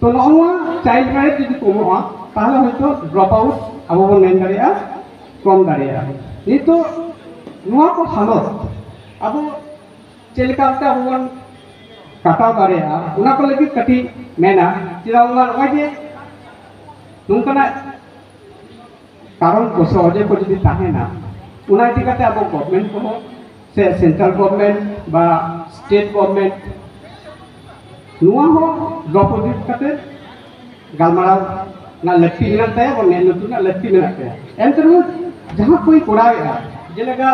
ᱛᱚ ᱱᱚᱜᱼᱚ ᱱᱚᱣᱟ ᱪᱟᱭᱤᱞᱰ ᱢᱮᱨᱮᱡᱽ ᱡᱩᱫᱤ ᱠᱚᱢᱚᱜᱼᱟ, ᱛᱟᱦᱚᱞᱮ ᱦᱚᱭᱛᱳ ᱰᱨᱚᱯ ᱟᱣᱩᱴ ᱟᱵᱚ ᱵᱚᱱ ᱢᱮᱱ ᱫᱟᱲᱮᱭᱟᱜᱼᱟ, ᱠᱚᱢ ᱫᱟᱲᱮᱭᱟᱜᱼᱟ᱾ ᱱᱤᱛᱚᱜ ᱱᱚᱣᱟ ᱠᱚ ᱦᱟᱞᱚᱛ ᱟᱵᱚ ᱪᱮᱫ ᱞᱮᱠᱟᱛᱮ ᱟᱵᱚ ᱵᱚᱱ ᱠᱟᱴᱟᱣ ᱫᱟᱲᱮᱭᱟᱜᱼᱟ, ᱚᱱᱟ ᱠᱚ ᱞᱟᱹᱜᱤᱫ ᱠᱟᱹᱴᱤᱡ ᱢᱮᱱᱟ᱾ ᱪᱮᱫᱟᱜ ᱵᱟᱝᱢᱟ ᱱᱚᱜᱼᱚᱭ ᱡᱮ ᱱᱚᱝᱠᱟᱱᱟᱜ ᱠᱟᱨᱚᱱ ᱠᱚ ᱥᱮ ᱚᱡᱮ ᱠᱚ ᱡᱩᱫᱤ ᱛᱟᱦᱮᱱᱟ, ᱚᱱᱟ ᱤᱫᱤ ᱠᱟᱛᱮ ᱟᱵᱚ ᱜᱚᱵᱷᱢᱮᱱᱴ ᱠᱚᱦᱚᱸ ᱥᱮ ᱥᱮᱱᱴᱨᱟᱞ ᱜᱚᱵᱷᱢᱮᱱᱴ ᱵᱟ ᱥᱴᱮᱴ ᱜᱚᱵᱷᱢᱮᱱᱴ ᱱᱚᱣᱟ ᱦᱚᱸ ᱰᱨᱚᱯ ᱤᱫᱤ ᱠᱟᱛᱮ ᱜᱟᱞᱢᱟᱨᱟᱣ ᱨᱮᱱᱟᱜ ᱞᱟᱹᱠᱛᱤ ᱢᱮᱱᱟᱜ ᱛᱟᱭᱟ, ᱵᱚᱱ ᱢᱮᱱ ᱞᱩᱛᱩᱨ ᱨᱮᱱᱟᱜ ᱞᱟᱹᱠᱛᱤ ᱢᱮᱱᱟᱜ ᱛᱟᱭᱟ᱾ ᱮᱱᱛᱮ ᱨᱮᱦᱚᱸ ᱡᱟᱦᱟᱸ ᱠᱚᱭ ᱠᱚᱨᱟᱣᱮᱫᱼᱟ, ᱡᱮᱞᱮᱠᱟ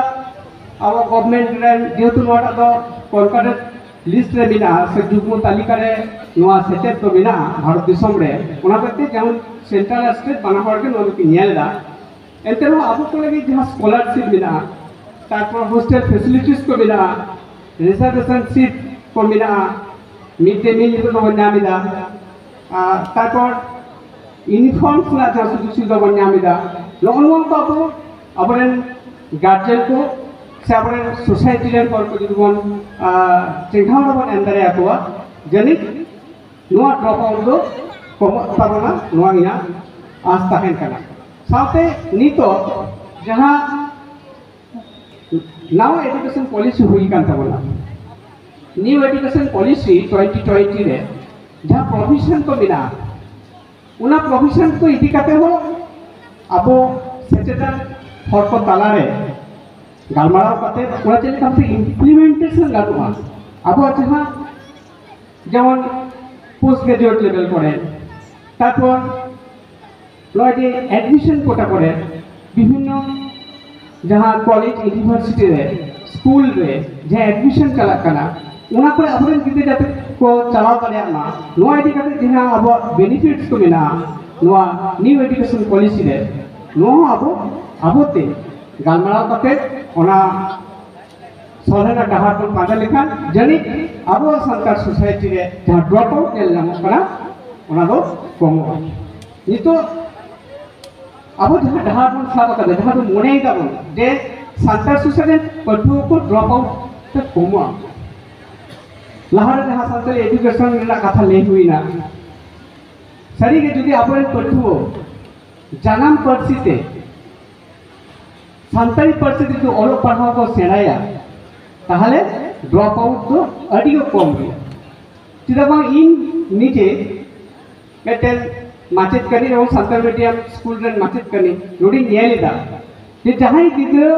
ᱟᱵᱚ ᱜᱚᱵᱷᱢᱮᱱᱴ ᱨᱮᱱ ᱡᱮᱦᱮᱛᱩ ᱱᱚᱣᱟᱴᱟᱜ ᱫᱚ ᱠᱚᱱᱠᱟᱨᱮᱱᱴ ᱞᱤᱥᱴ ᱨᱮ ᱢᱮᱱᱟᱜᱼᱟ ᱥᱮ ᱡᱩᱜᱽᱢᱚ ᱛᱟᱹᱞᱤᱠᱟ ᱨᱮ ᱱᱚᱣᱟ ᱥᱮᱪᱮᱫ ᱫᱚ ᱢᱮᱱᱟᱜᱼᱟ ᱵᱷᱟᱨᱚᱛ ᱫᱤᱥᱚᱢ ᱨᱮ, ᱚᱱᱟ ᱦᱚᱛᱮᱡ ᱛᱮ ᱡᱮᱢᱚᱱ ᱥᱮᱱᱴᱨᱟᱞ ᱟᱨ ᱥᱴᱮᱴ ᱵᱟᱱᱟ ᱦᱚᱲ ᱜᱮ ᱱᱚᱣᱟ ᱫᱚᱠᱤᱱ ᱧᱮᱞ ᱮᱫᱟ᱾ ᱮᱱᱛᱮ ᱨᱮᱦᱚᱸ ᱟᱵᱚ ᱠᱚ ᱞᱟᱹᱜᱤᱫ ᱡᱟᱦᱟᱸ ᱥᱠᱚᱞᱟᱨᱥᱤᱯ ᱢᱮᱱᱟᱜᱼᱟ, ᱛᱟᱨᱯᱚᱨ ᱦᱳᱥᱴᱮᱞ ᱯᱷᱮᱥᱤᱞᱤᱴᱤᱥ ᱠᱚ ᱢᱮᱱᱟᱜᱼᱟ, ᱨᱤᱡᱟᱨᱵᱷᱮᱥᱚᱱ ᱥᱤᱴ ᱠᱚ ᱢᱮᱱᱟᱜᱼᱟ, ᱢᱤᱫ ᱴᱮ ᱢᱤᱞ ᱱᱤᱛᱚᱜ ᱫᱚᱵᱚᱱ ᱧᱟᱢ ᱮᱫᱟ, ᱟᱨ ᱛᱟᱨᱯᱚᱨ ᱤᱭᱩᱱᱤᱯᱷᱚᱨᱢ ᱨᱮᱱᱟᱜ ᱡᱟᱦᱟᱸ ᱥᱩᱡᱳᱜᱽ ᱥᱩᱵᱤᱫᱷᱟ ᱵᱚᱱ ᱧᱟᱢ ᱮᱫᱟ, ᱱᱚᱜᱼᱚ ᱱᱚᱣᱟ ᱠᱚ ᱟᱵᱚ ᱟᱵᱚᱨᱮᱱ ᱜᱟᱨᱡᱮᱱ ᱠᱚ ᱥᱮ ᱟᱵᱚᱨᱮᱱ ᱥᱳᱥᱟᱭᱴᱤ ᱨᱮᱱ ᱦᱚᱲ ᱠᱚ ᱡᱩᱫᱤ ᱵᱚᱱ ᱟᱨ ᱪᱮᱸᱜᱷᱟᱣ ᱨᱮᱵᱚᱱ ᱮᱢ ᱫᱟᱲᱮᱭᱟᱠᱚᱣᱟ, ᱡᱟᱹᱱᱤᱡ ᱱᱚᱣᱟ ᱰᱨᱚᱯ ᱟᱣᱩᱴ ᱫᱚ ᱠᱚᱢᱚᱜ ᱛᱟᱵᱚᱱᱟ, ᱱᱚᱣᱟ ᱤᱧᱟᱹᱜ ᱟᱸᱥ ᱛᱟᱦᱮᱱ ᱠᱟᱱᱟ᱾ ᱥᱟᱶᱛᱮ ᱱᱤᱛᱚᱜ ᱡᱟᱦᱟᱸ ᱱᱟᱣᱟ ᱮᱰᱩᱠᱮᱥᱚᱱ ᱯᱚᱞᱤᱥᱤ ᱦᱩᱭ ᱟᱠᱟᱱ ᱛᱟᱵᱚᱱᱟ, New education policy twenty twenty ᱨᱮ ᱡᱟᱦᱟᱸ ᱯᱨᱚᱵᱷᱤᱥᱚᱱ ᱠᱚ ᱢᱮᱱᱟᱜᱼᱟ, ᱚᱱᱟ ᱯᱨᱚᱵᱷᱤᱥᱚᱱ ᱠᱚ ᱤᱫᱤ ᱠᱟᱛᱮ ᱦᱚᱸ ᱟᱵᱚ ᱥᱮᱪᱮᱫᱟᱱ ᱦᱚᱲ ᱠᱚ ᱛᱟᱞᱟᱨᱮ ᱜᱟᱞᱢᱟᱨᱟᱣ ᱠᱟᱛᱮ ᱚᱱᱟ ᱪᱮᱫ ᱞᱮᱠᱟᱛᱮ ᱤᱢᱯᱞᱤᱢᱮᱱᱴᱮᱥᱚᱱ ᱜᱟᱱᱚᱜᱼᱟ, ᱟᱵᱚᱣᱟᱜ ᱡᱟᱦᱟᱸ ᱡᱮᱢᱚᱱ ᱯᱳᱥᱴ ᱜᱨᱮᱡᱩᱭᱮᱴ ᱞᱮᱵᱮᱞ ᱠᱚᱨᱮ, ᱛᱟᱨᱯᱚᱨ ᱱᱚᱜᱼᱚᱭ ᱡᱮ ᱮᱰᱢᱤᱥᱚᱱ ᱠᱳᱴᱟ ᱠᱚᱨᱮ ᱵᱤᱵᱷᱤᱱᱱᱚ ᱡᱟᱦᱟᱸ ᱠᱚᱞᱮᱡᱽ, ᱤᱭᱩᱱᱤᱵᱷᱟᱨᱥᱤᱴᱤ ᱨᱮ, ᱥᱠᱩᱞ ᱨᱮ ᱡᱟᱦᱟᱸ ᱮᱰᱢᱤᱥᱚᱱ ᱪᱟᱞᱟᱜ ᱠᱟᱱᱟ, ᱚᱱᱟ ᱠᱚᱨᱮ ᱟᱵᱚᱨᱮᱱ ᱜᱤᱫᱽᱨᱟᱹ ᱡᱟᱛᱮ ᱠᱚ ᱪᱟᱞᱟᱣ ᱫᱟᱲᱮᱭᱟᱜ ᱢᱟ, ᱱᱚᱣᱟ ᱤᱫᱤ ᱠᱟᱛᱮ ᱡᱟᱦᱟᱸ ᱟᱵᱚᱣᱟᱜ ᱵᱮᱱᱤᱯᱷᱤᱴᱥ ᱠᱚ ᱢᱮᱱᱟᱜᱼᱟ ᱱᱚᱣᱟ ᱱᱤᱭᱩ ᱮᱰᱩᱠᱮᱥᱚᱱ ᱯᱚᱞᱤᱥᱤ ᱨᱮ, ᱱᱚᱣᱟ ᱦᱚᱸ ᱟᱵᱚ ᱟᱵᱚᱛᱮ ᱜᱟᱞᱢᱟᱨᱟᱣ ᱠᱟᱛᱮ ᱚᱱᱟ ᱥᱚᱞᱦᱮ ᱨᱮᱱᱟᱜ ᱰᱟᱦᱟᱨ ᱵᱚᱱ ᱯᱟᱸᱡᱟ ᱞᱮᱠᱷᱟᱱ ᱡᱟᱹᱱᱤᱡ ᱟᱵᱚᱣᱟᱜ ᱥᱟᱱᱛᱟᱲ ᱥᱳᱥᱟᱭᱴᱤ ᱨᱮ ᱡᱟᱦᱟᱸ ᱰᱨᱚᱯ ᱟᱣᱩᱴ ᱧᱮᱞ ᱧᱟᱢᱚᱜ ᱠᱟᱱᱟ ᱚᱱᱟ ᱫᱚ ᱠᱚᱢᱚᱜᱼᱟ᱾ ᱱᱤᱛᱚᱜ ᱟᱵᱚ ᱡᱟᱦᱟᱸ ᱰᱟᱦᱟᱨ ᱵᱚᱱ ᱥᱟᱵ ᱟᱠᱟᱫᱟ, ᱡᱟᱦᱟᱸ ᱫᱚ ᱢᱚᱱᱮᱭ ᱫᱟᱵᱚᱱ ᱡᱮ ᱥᱟᱱᱛᱟᱲ ᱥᱳᱥᱟᱭᱴᱤ ᱨᱮᱱ ᱯᱟᱹᱴᱷᱩᱣᱟᱹ ᱠᱚ ᱰᱨᱚᱯ ᱟᱣᱩᱴ ᱛᱮ ᱠᱚᱢᱚᱜᱼᱟ᱾ ᱞᱟᱦᱟᱨᱮ ᱡᱟᱦᱟᱸ ᱥᱟᱱᱛᱟᱲᱤ ᱮᱰᱩᱠᱮᱥᱚᱱ ᱨᱮᱱᱟᱜ ᱠᱟᱛᱷᱟ ᱞᱟᱹᱭ ᱦᱩᱭᱱᱟ, ᱥᱟᱹᱨᱤᱜᱮ ᱡᱩᱫᱤ ᱟᱵᱚᱨᱮᱱ ᱯᱟᱹᱴᱷᱩᱣᱟᱹ ᱡᱟᱱᱟᱢ ᱯᱟᱹᱨᱥᱤ ᱛᱮ ᱥᱟᱱᱛᱟᱲᱤ ᱯᱟᱹᱨᱥᱤ ᱛᱮ ᱡᱩᱫᱤ ᱚᱞᱚᱜ ᱯᱟᱲᱦᱟᱣ ᱠᱚ ᱥᱮᱬᱟᱭᱟ, ᱛᱟᱦᱚᱞᱮ ᱰᱨᱚᱯ ᱟᱣᱩᱴ ᱫᱚ ᱟᱹᱰᱤ ᱜᱮ ᱠᱚᱢ ᱜᱮᱭᱟ᱾ ᱪᱮᱫᱟᱜ ᱵᱟᱝ, ᱤᱧ ᱱᱤᱡᱮ ᱢᱤᱫᱴᱮᱱ ᱢᱟᱪᱮᱫ ᱠᱟᱹᱱᱟᱹᱧ ᱮᱵᱚᱝ ᱥᱟᱱᱛᱟᱲᱤ ᱢᱤᱰᱤᱭᱟᱢ ᱥᱠᱩᱞ ᱨᱮᱱ ᱢᱟᱪᱮᱫ ᱠᱟᱹᱱᱟᱹᱧ, ᱱᱚᱰᱮᱧ ᱧᱮᱞ ᱮᱫᱟ ᱡᱮ ᱡᱟᱦᱟᱸᱭ ᱜᱤᱫᱽᱨᱟᱹ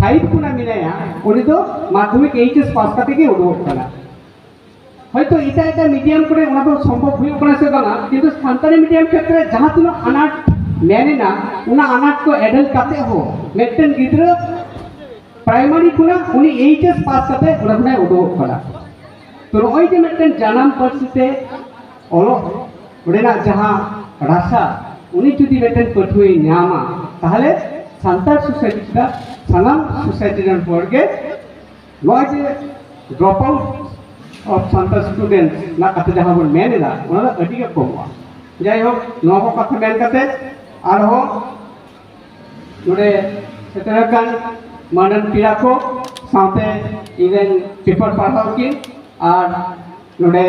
ᱯᱷᱟᱭᱤᱵᱷ ᱠᱷᱚᱱᱟᱜ ᱢᱮᱱᱟᱭᱟ, ᱩᱱᱤ ᱫᱚ ᱢᱟᱫᱽᱫᱷᱚᱢᱤᱠ ᱮᱭᱤᱪ ᱮᱥ ᱯᱟᱥ ᱠᱟᱛᱮ ᱜᱮ ᱩᱰᱩᱠᱚᱜ ᱠᱟᱱᱟ᱾ ᱦᱚᱭᱛᱳ ᱮᱴᱟᱜ ᱮᱴᱟᱜ ᱢᱤᱰᱤᱭᱟᱢ ᱠᱚᱨᱮ ᱚᱱᱟ ᱫᱚ ᱥᱚᱢᱵᱷᱚᱵ ᱦᱩᱭᱩᱜ ᱠᱟᱱᱟ ᱥᱮ ᱵᱟᱝᱟ, ᱠᱤᱱᱛᱩ ᱥᱟᱱᱛᱟᱲᱤ ᱢᱤᱰᱤᱭᱟᱢ ᱠᱷᱮᱛᱨᱮ ᱡᱟᱦᱟᱸ ᱛᱤᱱᱟᱹᱜ ᱟᱱᱟᱴ ᱢᱮᱱ ᱮᱱᱟ, ᱚᱱᱟ ᱟᱱᱟᱴ ᱠᱚ ᱮᱰᱮᱞ ᱠᱟᱛᱮ ᱦᱚᱸ ᱢᱤᱫᱴᱮᱱ ᱜᱤᱫᱽᱨᱟᱹ ᱯᱨᱟᱭᱢᱟᱨᱤ ᱠᱷᱚᱱᱟᱜ ᱩᱱᱤ ᱮᱭᱤᱪ ᱮᱥ ᱯᱟᱥ ᱠᱟᱛᱮ ᱚᱸᱰᱮ ᱠᱷᱚᱱᱟᱜ ᱩᱰᱩᱠᱚᱜ ᱠᱟᱱᱟ᱾ ᱛᱚ ᱱᱚᱜᱼᱚᱭ ᱡᱮ ᱢᱤᱫᱴᱮᱱ ᱡᱟᱱᱟᱢ ᱯᱟᱹᱨᱥᱤ ᱛᱮ ᱚᱞᱚᱜ ᱨᱮᱱᱟᱜ ᱡᱟᱦᱟᱸ ᱨᱟᱥᱟ, ᱩᱱᱤ ᱡᱩᱫᱤ ᱢᱤᱫᱴᱮᱱ ᱯᱟᱹᱴᱷᱩᱣᱟᱹᱭ ᱧᱟᱢᱟ, ᱛᱟᱦᱚᱞᱮ ᱥᱟᱱᱛᱟᱲ ᱥᱳᱥᱟᱭᱴᱤ ᱪᱮᱫᱟᱜ ᱥᱟᱱᱟᱢ ᱥᱳᱥᱟᱭᱴᱤ ᱨᱮᱱ ᱦᱚᱲ ᱜᱮ ᱱᱚᱜᱼᱚᱭ ᱡᱮ drop out of Santal student ᱨᱮᱱᱟᱜ ᱠᱟᱛᱷᱟ ᱡᱟᱦᱟᱸ ᱵᱚᱱ ᱢᱮᱱ ᱮᱫᱟ, ᱚᱱᱟ ᱫᱚ ᱟᱹᱰᱤ ᱜᱮ ᱠᱚᱢᱚᱜᱼᱟ᱾ ᱡᱟᱭᱦᱳᱠ, ᱱᱚᱣᱟ ᱠᱚ ᱠᱟᱛᱷᱟ ᱢᱮᱱ ᱠᱟᱛᱮ ᱟᱨᱦᱚᱸ ᱱᱚᱰᱮ ᱥᱮᱴᱮᱨ ᱟᱠᱟᱱ ᱢᱟᱹᱱᱟᱱ ᱯᱮᱲᱟ ᱠᱚ ᱥᱟᱶᱛᱮ ᱤᱧ ᱨᱮᱱ ᱯᱮᱯᱟᱨ ᱯᱟᱲᱦᱟᱣ ᱠᱤᱱ ᱟᱨ ᱱᱚᱰᱮ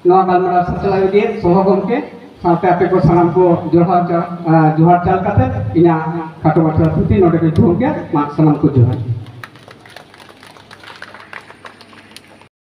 ᱱᱚᱣᱟ ᱜᱟᱞᱢᱟᱨᱟᱣ ᱥᱟᱪᱞᱟᱣ ᱞᱟᱹᱜᱤᱫ ᱥᱚᱦᱚ ᱜᱚᱢᱠᱮ ᱥᱟᱶᱛᱮ ᱟᱯᱮ ᱠᱚ ᱥᱟᱱᱟᱢ ᱠᱚ ᱡᱚᱦᱟᱨ ᱪᱟ-, ᱟ, ᱡᱚᱦᱟᱨ ᱪᱟᱞ ᱠᱟᱛᱮ ᱤᱧᱟᱹᱜ ᱠᱷᱟᱴᱚ ᱢᱟᱪᱷᱟ ᱛᱷᱩᱛᱤ ᱱᱚᱰᱮ ᱜᱮ ᱡᱚᱦᱟᱨ ᱜᱮ᱾ ᱢᱟ ᱥᱟᱱᱟᱢ ᱠᱚ ᱡᱚᱦᱟᱨ᱾